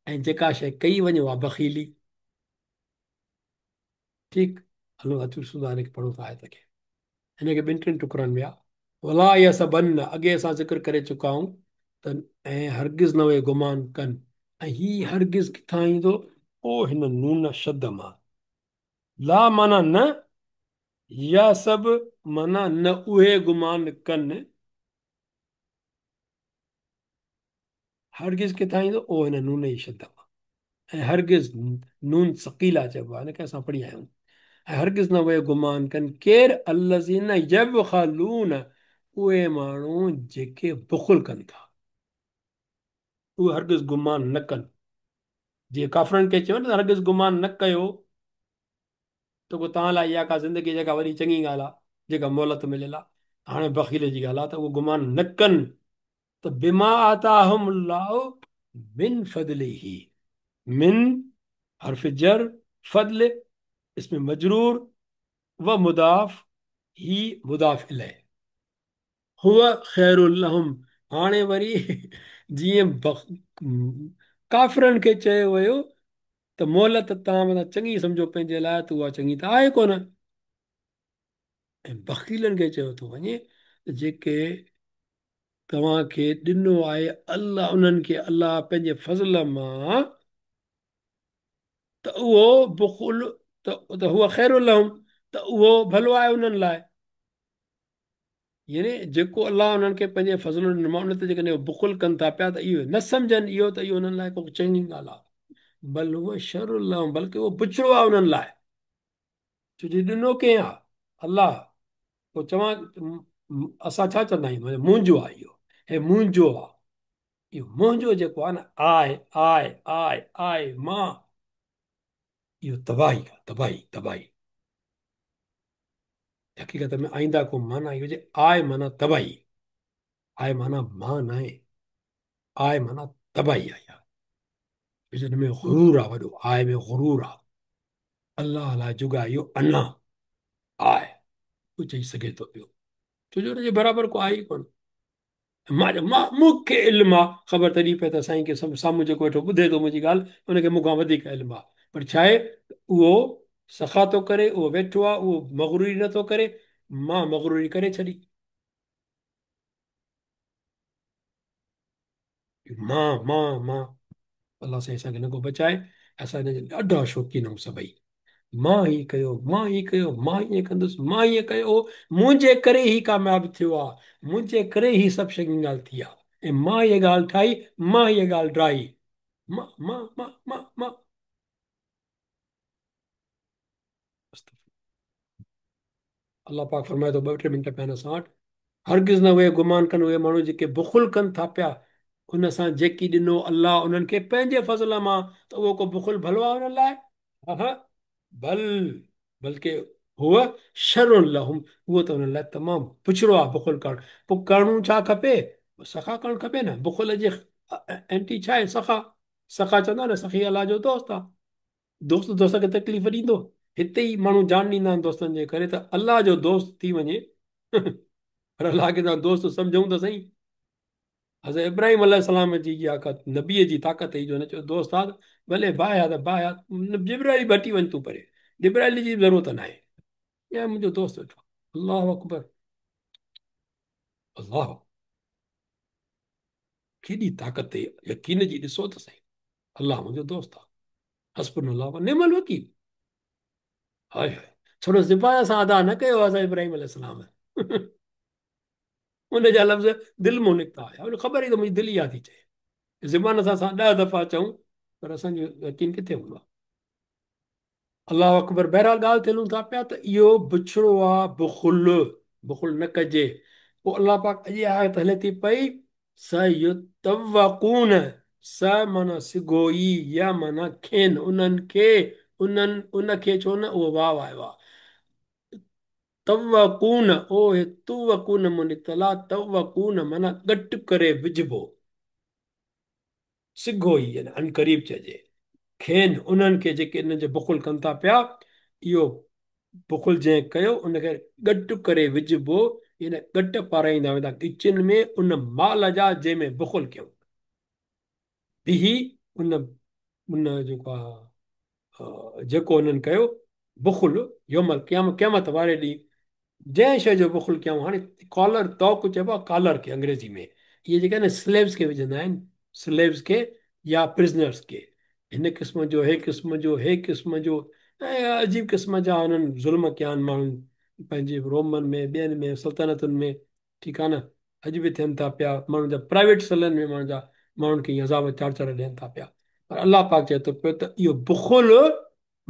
ऐं जेका शइ कई वञे उहा बख़ीली। ठीकु, हलो अचूं ॾिसूं था हिनखे, पढ़ूं था आयत खे। हिनखे ॿिनि टिनि टुकड़नि में आहे। वला यहसबन्न, अॻे असां ज़िक्र करे चुका आहियूं त ऐं हरगिज़ न उहे गुमान कनि। ऐं ही हरगिज़ किथां ईंदो? पोइ हिन नून शद मां। ला माना न, या सब माना न उहे गुमान कनि। हरगिज़ किथां ईंदो? ओ हिन नून जी शद मां। ऐं हरगिज़ नून सकीला चइबो आहे, हिनखे असां पढ़ी आया आहियूं। ऐं हरगिज़ न उहे गुमान कनि, केरु? अल्लज़ीन यबख़लून, उहे माण्हू जेके बुख़ुल कनि था, उहे हरगिज़ गुमान न कनि। जीअं काफ़रनि खे चयो न, हरगिज़ गुमान न कयो त पोइ तव्हां लाइ इहा का ज़िंदगी जेका वॾी चङी ॻाल्हि आहे, जेका मोहलत मिलियल आहे। हाणे बख़ील जी ॻाल्हि आहे त उहे गुमान न कनि त बिमा आताहुमुल्लाहु मिन फज़लिही, मिन हर्फ जर, फज़ल इसमें मजरूर व मुदाफ़, ही मुदाफ़ इलैह, हुव ख़ैरुल लहुम। हाणे वरी जीअं काफ़िरनि खे चयो वियो त मोहलत तव्हां माना चङी सम्झो पंहिंजे लाइ, त उहा चङी त आहे कोन। ऐं बख़ीलनि खे चयो थो वञे त जेके तव्हांखे ॾिनो आहे अल्लाह, उन्हनि खे अल्लाह पंहिंजे फज़ल मां, त उहो बुख़ुल त हुव ख़ैरुल लहुम, त उहो भलो आहे उन्हनि लाइ। यानी जेको अल्लाह उन्हनि खे पंहिंजे फज़ल ॾिनो आहे, उन ते जेकॾहिं बुख़ुल कनि था पिया त इहो न सम्झनि इहो त इहो उन्हनि लाइ को चङी ॻाल्हि आहे। बल हुव शर्रुल लहुम, बल्कि उहो बुछड़ो आहे उन्हनि लाइ। छो जो ॾिनो कंहिं आहे? अल्लाह। पोइ चवां असां छा चवंदा आहियूं? मुंहिंजो आहे इहो, हे मुंहिंजो आहे इहो, मुंहिंजो जेको आहे न, आए आए आए आए मां, इहो तबाही आहे, तबाही तबाही। हक़ीक़त में आइंदा को माना इहो हुजे, आए माना तबाही, आए माना मां न आहे, आए माना तबाही आहे। हिन में गुरूर आहे वॾो, आए में गुरूर आहे। अल्लाह लाइ जुगा इहो अना आए, को चई सघे थो पियो, छो जो हुनजे बराबरि को आहे ई कोन। मां मां मूंखे इल्मु आहे, ख़बर तॾहिं पए त साईं खे साम्हूं जेको वेठो ॿुधे थो मुंहिंजी ॻाल्हि, हुनखे मूंखां वधीक इल्मु आहे। पर छा आहे, उहो सखा थो करे, उहो वेठो आहे, उहो मग़रूरी नथो करे, मां मग़रूरी करे छॾी। मां मां मां, अल्लाह साईं असांखे हिन खां बचाए। असां हिन जा ॾाढा शौक़ीन आहियूं सभई। مان هي ڪيو، مان هي ڪيو، مان هيئن ڪندس، مان هيئن ڪيو، منهنجي ڪري هي ڪامياب ٿيو آ، منهنجي ڪري هي سڀ شيون ڳالهه ٿي آ، ۽ مان هيء ڳالهه ٺاهي، مان هيء ڳالهه ڊاهي، مان، مان، مان، مان، مان. الله پاڪ فرمائي ٿو، ٻه ٽي منٽ پيا آهن اسان وٽ، هرگز نه اهي گمان ڪن اهي ماڻهو جيڪي بخل ڪن ٿا پيا ان سان جيڪي ڏنو الله انهن کي پنهنجي فضل مان ته اهو ڪو بخل ڀلو آهي انهن لاء؟ ها بل بلڪه هو شر لهم اهو ته انهن لاء تمام بڇڙو آهي بخل ڪرڻ. پوء ڪرڻو ڇا کپي؟ سخا ڪرڻ کپي نه. بخل جي اينٽي ڇا آهي؟ سخا. سخا چوندا آهن نه سخي الله جو دوست آهي. دوست دوست کي تڪليف ڏيندو؟ هتي ئي ماڻهو جان ڏيندا آهن دوستن جي ڪري ته الله جو دوست ٿي وڃي پر الله کي ته دوست سمجهون ته سهي. حضرت ابراهيم عليه السلام جي اها ڪا نبيء جي طاقت هئي جو هن چيو دوست آ ته ڀلي باهه آ ته باهه آ جبرائيل به هٽي وڃ تون پري جبرائيل جي به ضرورت ناهي يا منهنجو دوست ويٺو الله اڪبر الله ڪيڏي طاقت يقين جي ڏسو ته سهي الله منهنجو دوست آ حسبنا الله ونعم الوڪيل هاء هاء ڇڙو زبان سان ادا نه ڪيو حضرت ابراهيم عليه السلام ان جا لفظ دل مون نڪتا هيا ان خبر ئي ته منهنجي دل اها ٿي چئي زبان سان اسان 10 دفعا چئون پر اسان جو يقين ڪٿي هوندو آهي الله اڪبر بهرحال ڳالهه تي هلون ٿا پيا ته اهو بڇڙو آ بخل بخل نه ڪجي پوء الله پاڪ اڄ آيت هلي ٿي پئي سيطوقون س معنيٰ سگهو ئي يا معنيٰ کين انهن کي انهن ان کي ڇو نه اهو واو آيو آ طوقون، او هي طوقون مون نڪتل آ، طوقون معنيٰ ڳٽ ڪري وجهبو، سگهو ئي يعني عنقريب چئجي، کين، انهن کي جيڪي انهن جو بخل ڪن ٿا پيا، اهو بخل جنهن ڪيو ان کي ڳٽ ڪري وجهبو يعني ڳٽ پارائيندا ويندا ڳچين ۾ ان مال جا جنهن ۾ بخل ڪيائون. به ان ان جيڪو آ جيڪو انهن ڪيو بخل يوم القيامة قيامت واري ڏينهن جنهن شيء جو بخل ڪيائون هاڻي ڪالر طوق چئبو آهي ڪالر کي انگريزي ۾ اهي جيڪي آهن سليوز کي وجهندا آهن سليوز کي يا پرزنرس کي هن قسم جو هي قسم جو هي قسم جو ۽ عجيب قسم جا انهن ظلم ڪيا آهن ماڻهن پنهنجي رومن ۾ ٻين ۾ سلطنتن ۾ ٺيڪ آهي نه اڄ به ٿين ٿا پيا ماڻهن جا پرائيويٽ سيلن ۾ ماڻهن جا ماڻهن کي عذاب ٽارچر ڏين ٿا پيا پر الله پاڪ چئي ٿو پيو ته اهو بخل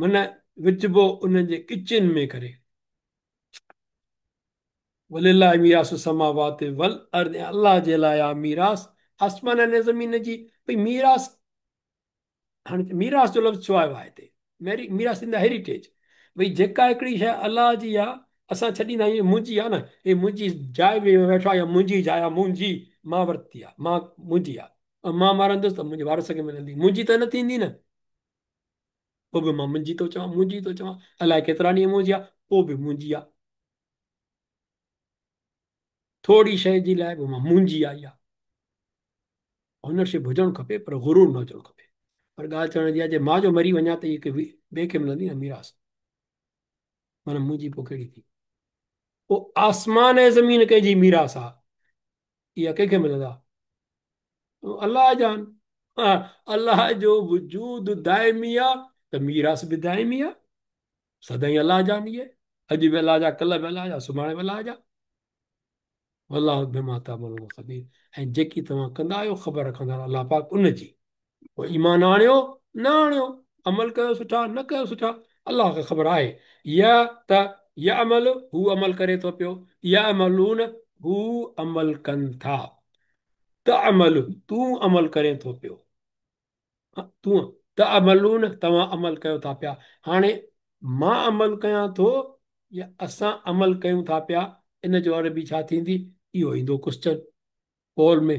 معنيٰ وجهبو انهن جي ڳچين ۾ ڪري ولله ميراث السماوات والارض الله جي لاء آ ميراث آسمانن ۽ زمين جي ڀئي ميراث هاڻي ميراث جو لفظ ڇو آيو آهي هتي؟ ميراث ٿيندو آهي هيريٽيج. ڀئي جيڪا هڪڙي شيء الله جي آ اسان ڇڏيندا آهيون منهنجي آ نه هي منهنجي جاء ۾ ويٺو آهيان منهنجي جاء آ منهنجي مان ورتي آ مان منهنجي آ ۽ مان مرندس ته منهنجي وارث کي ملندي منهنجي ته نه ٿيندي نه پوء به مان منهنجي ٿو چوان منهنجي ٿو چوان الائي ڪيترا ڏينهن منهنجي آ پوء به منهنجي آ ٿوري شيء جي لاء به مان منهنجي آ اها اونرشپ هجڻ کپي پر غرور نه هجڻ کپي پر ڳالهه چوڻ جي آهي جي مان جو مري وڃان ته هي ٻئي کي ملندي نه ميراث معنيٰ منهنجي پوء ڪهڙي ٿي پوء آسمان ۽ زمين ڪنهن جي ميراث آ اها ڪنهن کي ملندا الله جان الله جو وجود دائمي آ ته ميراث به دائمي آ سدائين الله جا آهن اڄ به الله جا ڪلهه به الله جا سڀاڻي به الله جا والله بما تعملون خبير ۽ جيڪي توهان ڪندا آهيو خبر رکندڙ الله پاڪ ان جي. پوء ايمان آڻيو نه آڻيو، عمل ڪيو سٺا نه ڪيو سٺا، الله کي خبر آهي. يا ته يعمل هو عمل ڪري ٿو پيو، يعملون هو عمل ڪن ٿا، تعمل تون عمل ڪرين ٿو پيو. تون تعملون توهان عمل ڪيو ٿا پيا. هاڻي مان عمل ڪيان ٿو يا اسان عمل ڪيون ٿا پيا ان جو عربي ڇا ٿيندي؟ اهو ايندو ڪوسچن پول ۾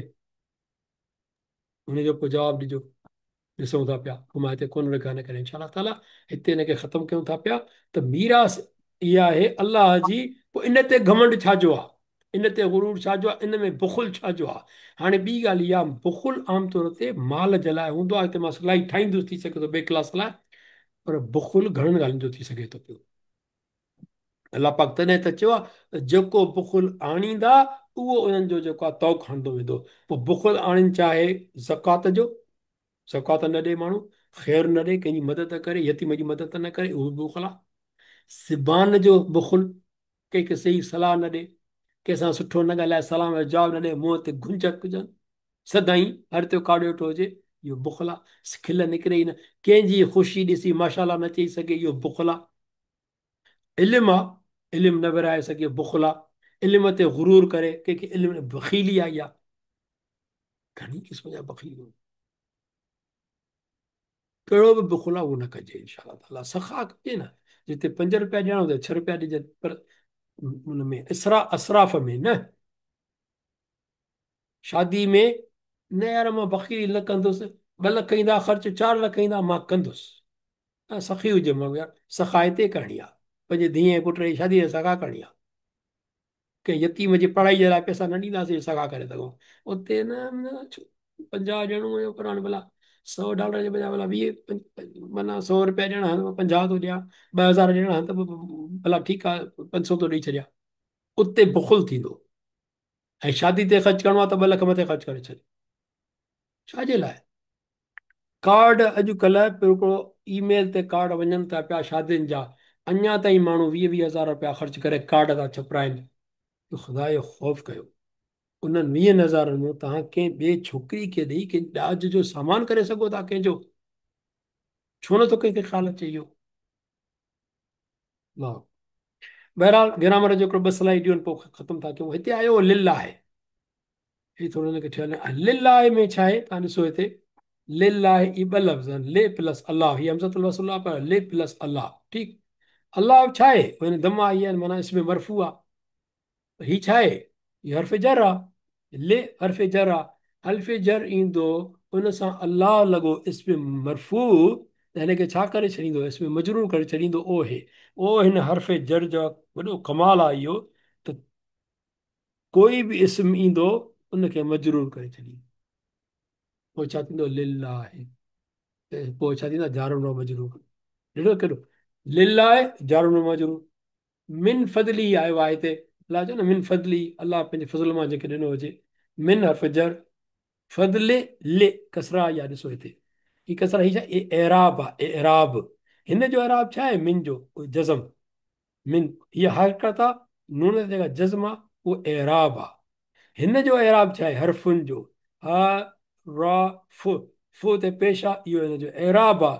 ان جو پوء جواب ڏجو. ڏسون ٿا پيا پوء مان هتي ڪونه رکيو ان ڪري انشاء الله تعالي هتي ان کي ختم ڪيون ٿا پيا ته ميراث اها آهي الله جي پوء ان تي گهمنڊ ڇا جو آهي؟ ان تي غرور ڇا جو آهي؟ ان ۾ بخل ڇا جو آهي؟ هاڻي ٻي ڳالهه اها بخل عام طور تي مال جي لاء هوندو آهي، هتي مان سلائي ٺاهيندس ٿي سگهي ٿو ٻئي ڪلاس لاء، پر بخل گهڻن ڳالهين جو ٿي سگهي ٿو پيو. الله پاڪ تڏهن ته چيو آهي ته جيڪو بخل آڻيندا اهو انهن جو جيڪو آهي طوق هڻندو ويندو. پوء بخل آڻين چاهي زڪوات جو، زڪوات نه ڏي ماڻهو، خير نه ڏئي، ڪنهن جي مدد ڪري، يتيم جي مدد نه ڪري، اهو به بخل آهي. زبان جو بخل، ڪنهن کي صحيح صلاح نه ڏئي، ڪنهن سان سٺو نه ڳالهائي، سلام جو جواب نه ڏئي، منهن تي گهنج هجن، سدائين هر تي ڪاڙهيو ويٺو هجي، اهو بخل آهي. کل نڪري ئي نه، ڪنهن جي خوشي ڏسي ماشاءالله نه چئي سگهي، اهو بخل آهي. علم آ، علم نه ورهائي سگهي، بخل آ. علم تي غرور ڪري، ڪنهن کي علم بخيلي آئي آ. گهڻي قسم جا بخيل هوندا. ڪهڙو به بخل آ اهو نه ڪجي انشاء الله تعالي. سخا ڪجي نه، جتي 5 روپيا ڏيڻا هجن 6 روپيا ڏجن، پر ان ۾ اسراف ۾ نه. شادي ۾ نه يار مان بخيلي نه ڪندس، 2 لک ايندا خرچ، 4 لک ايندا مان ڪندس. نه سخي هجي ماڻهو يار، سخا هتي ڪرڻي آ، پنهنجي ڌيء ۽ پٽ جي شادي تي سخا ڪرڻي آ. ڪنهن يتيم جي پڙهائي جي لاء پئسا نه ڏينداسين سخا ڪري سگهون اتي نه، 50 ڏيڻو هيو پر هاڻي ڀلا 100 ڊالر جي بجاء ڀلا 20 معنيٰ 100 روپيا ڏيڻا هن ته 50 ٿو ڏيان، 2000 ڏيڻا هن ته ڀلا ٺيڪ آ 500 ٿو ڏئي ڇڏيان. اتي بخل ٿيندو. ۽ شادي تي خرچ ڪرڻو آ ته 2 لک مٿي خرچ ڪري ڇڏ. ڇا جي لاء؟ ڪارڊ اڄ ڪلهه پيو هڪڙو اي ميل تي ڪارڊ وڃن ٿا پيا شادين جا، اڃا تائين ماڻهو 20 20 هزار رپيا خرچ ڪري ڪارڊ ٿا ڇپرائن. خدا جو خوف ڪيو، انهن 20 هزارن مان توهان ڪنهن ٻئي ڇوڪري کي ڏئي ڪنهن ڏاج جو سامان ڪري سگهو ٿا ڪنهن جو، ڇو نٿو ڪنهن کي خيال اچي اهو؟ بهرحال گرامر جو هڪڙو ٻه سلائيڊ ڏيون پوء ختم ٿا ڪيون. هتي آيو لله، هي ٿورو هن کي ٺهيل آهي. لله ۾ ڇا آهي؟ توهان ڏسو هتي لله هي ٻه لفظ آهن، ل پلس الله، هي همزة الوصل آهي پر ل پلس الله، ٺيڪ. الله ڇا آهي؟ هن ضمه آئي آهي معنيٰ اسم مرفوع آهي. هي ڇا آهي؟ هي حرف جر آهي، ل حرف جر آهي، حرف جر ايندو ان سان الله لڳو اسم مرفوع ته هن کي ڇا ڪري ڇڏيندو؟ اسم مجرور ڪري ڇڏيندو. او هي او هن حرف جر جو وڏو ڪمال آهي اهو ته ڪوئي به اسم ايندو ان کي مجرور ڪري ڇڏيندو. پوء ڇا ٿيندو؟ لله. پوء ڇا ٿيندا؟ جار و مجرور. ڏٺو ڪهڙو لله جار و مجرور. من فضلي آيو آهي هتي، الله چيو نه من فضلي، الله پنهنجي فضل مان جيڪي ڏنو هجي. من حرف جر، فضل ل ڪسرا آئي آهي، ڏسو هتي هي ڪسرا، هي ڇا اعراب آهي، اعراب هن جو اعراب ڇا آهي؟ من جو جزم، من هي حرڪت آ، نون تي جيڪا جزم آ اهو اعراب آ. هن جو اعراب ڇا آهي؟ حرفن جو ح ر ف، ف تي پيش آ، اهو هن جو اعراب آ.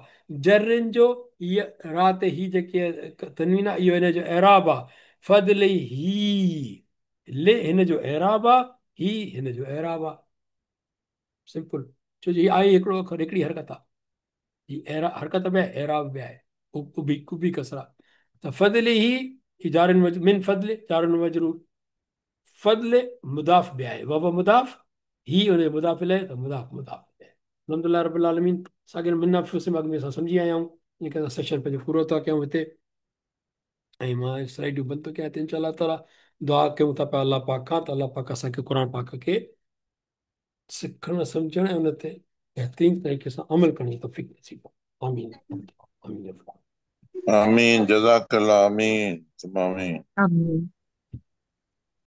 جرن جو ي را تي هي جيڪي تنوين آ اهو هن جو اعراب آ. فضل هي ل هن جو اعراب آ، هي هن جو اعراب آ. سمپل، ڇو جو هي آهي هڪڙو اکر، هڪڙي حرڪت آ. هي اعراب حرڪت به آهي اعراب به آهي، اڀي اڀي ڪسرا ته فضل هي جار من فضل جار مجرور، فضل مضاف به آهي، وهو مضاف، هي ان جو مضاف اليه ته مضاف مضاف اليه. الحمدلله رب العالمين ساڳي من انفسهم اڳ ۾ اسان سمجهي آيا آهيون، ان ڪري اسان سيشن پنهنجو پورو ٿا ڪيون هتي ۽ مان سلائيڊون بند ٿو ڪيان هتي. انشاء الله تعالي دعا ڪيون ٿا پيا الله پاڪ کان ته الله پاڪ اسان کي قرآن پاڪ کي سکڻ سمجهڻ ۽ ان تي بهترين طريقي سان عمل ڪرڻ جي توفيق نصيب ڪري. آمين آمين. آمين جزاڪ الله آمين ثم آمين. آمين.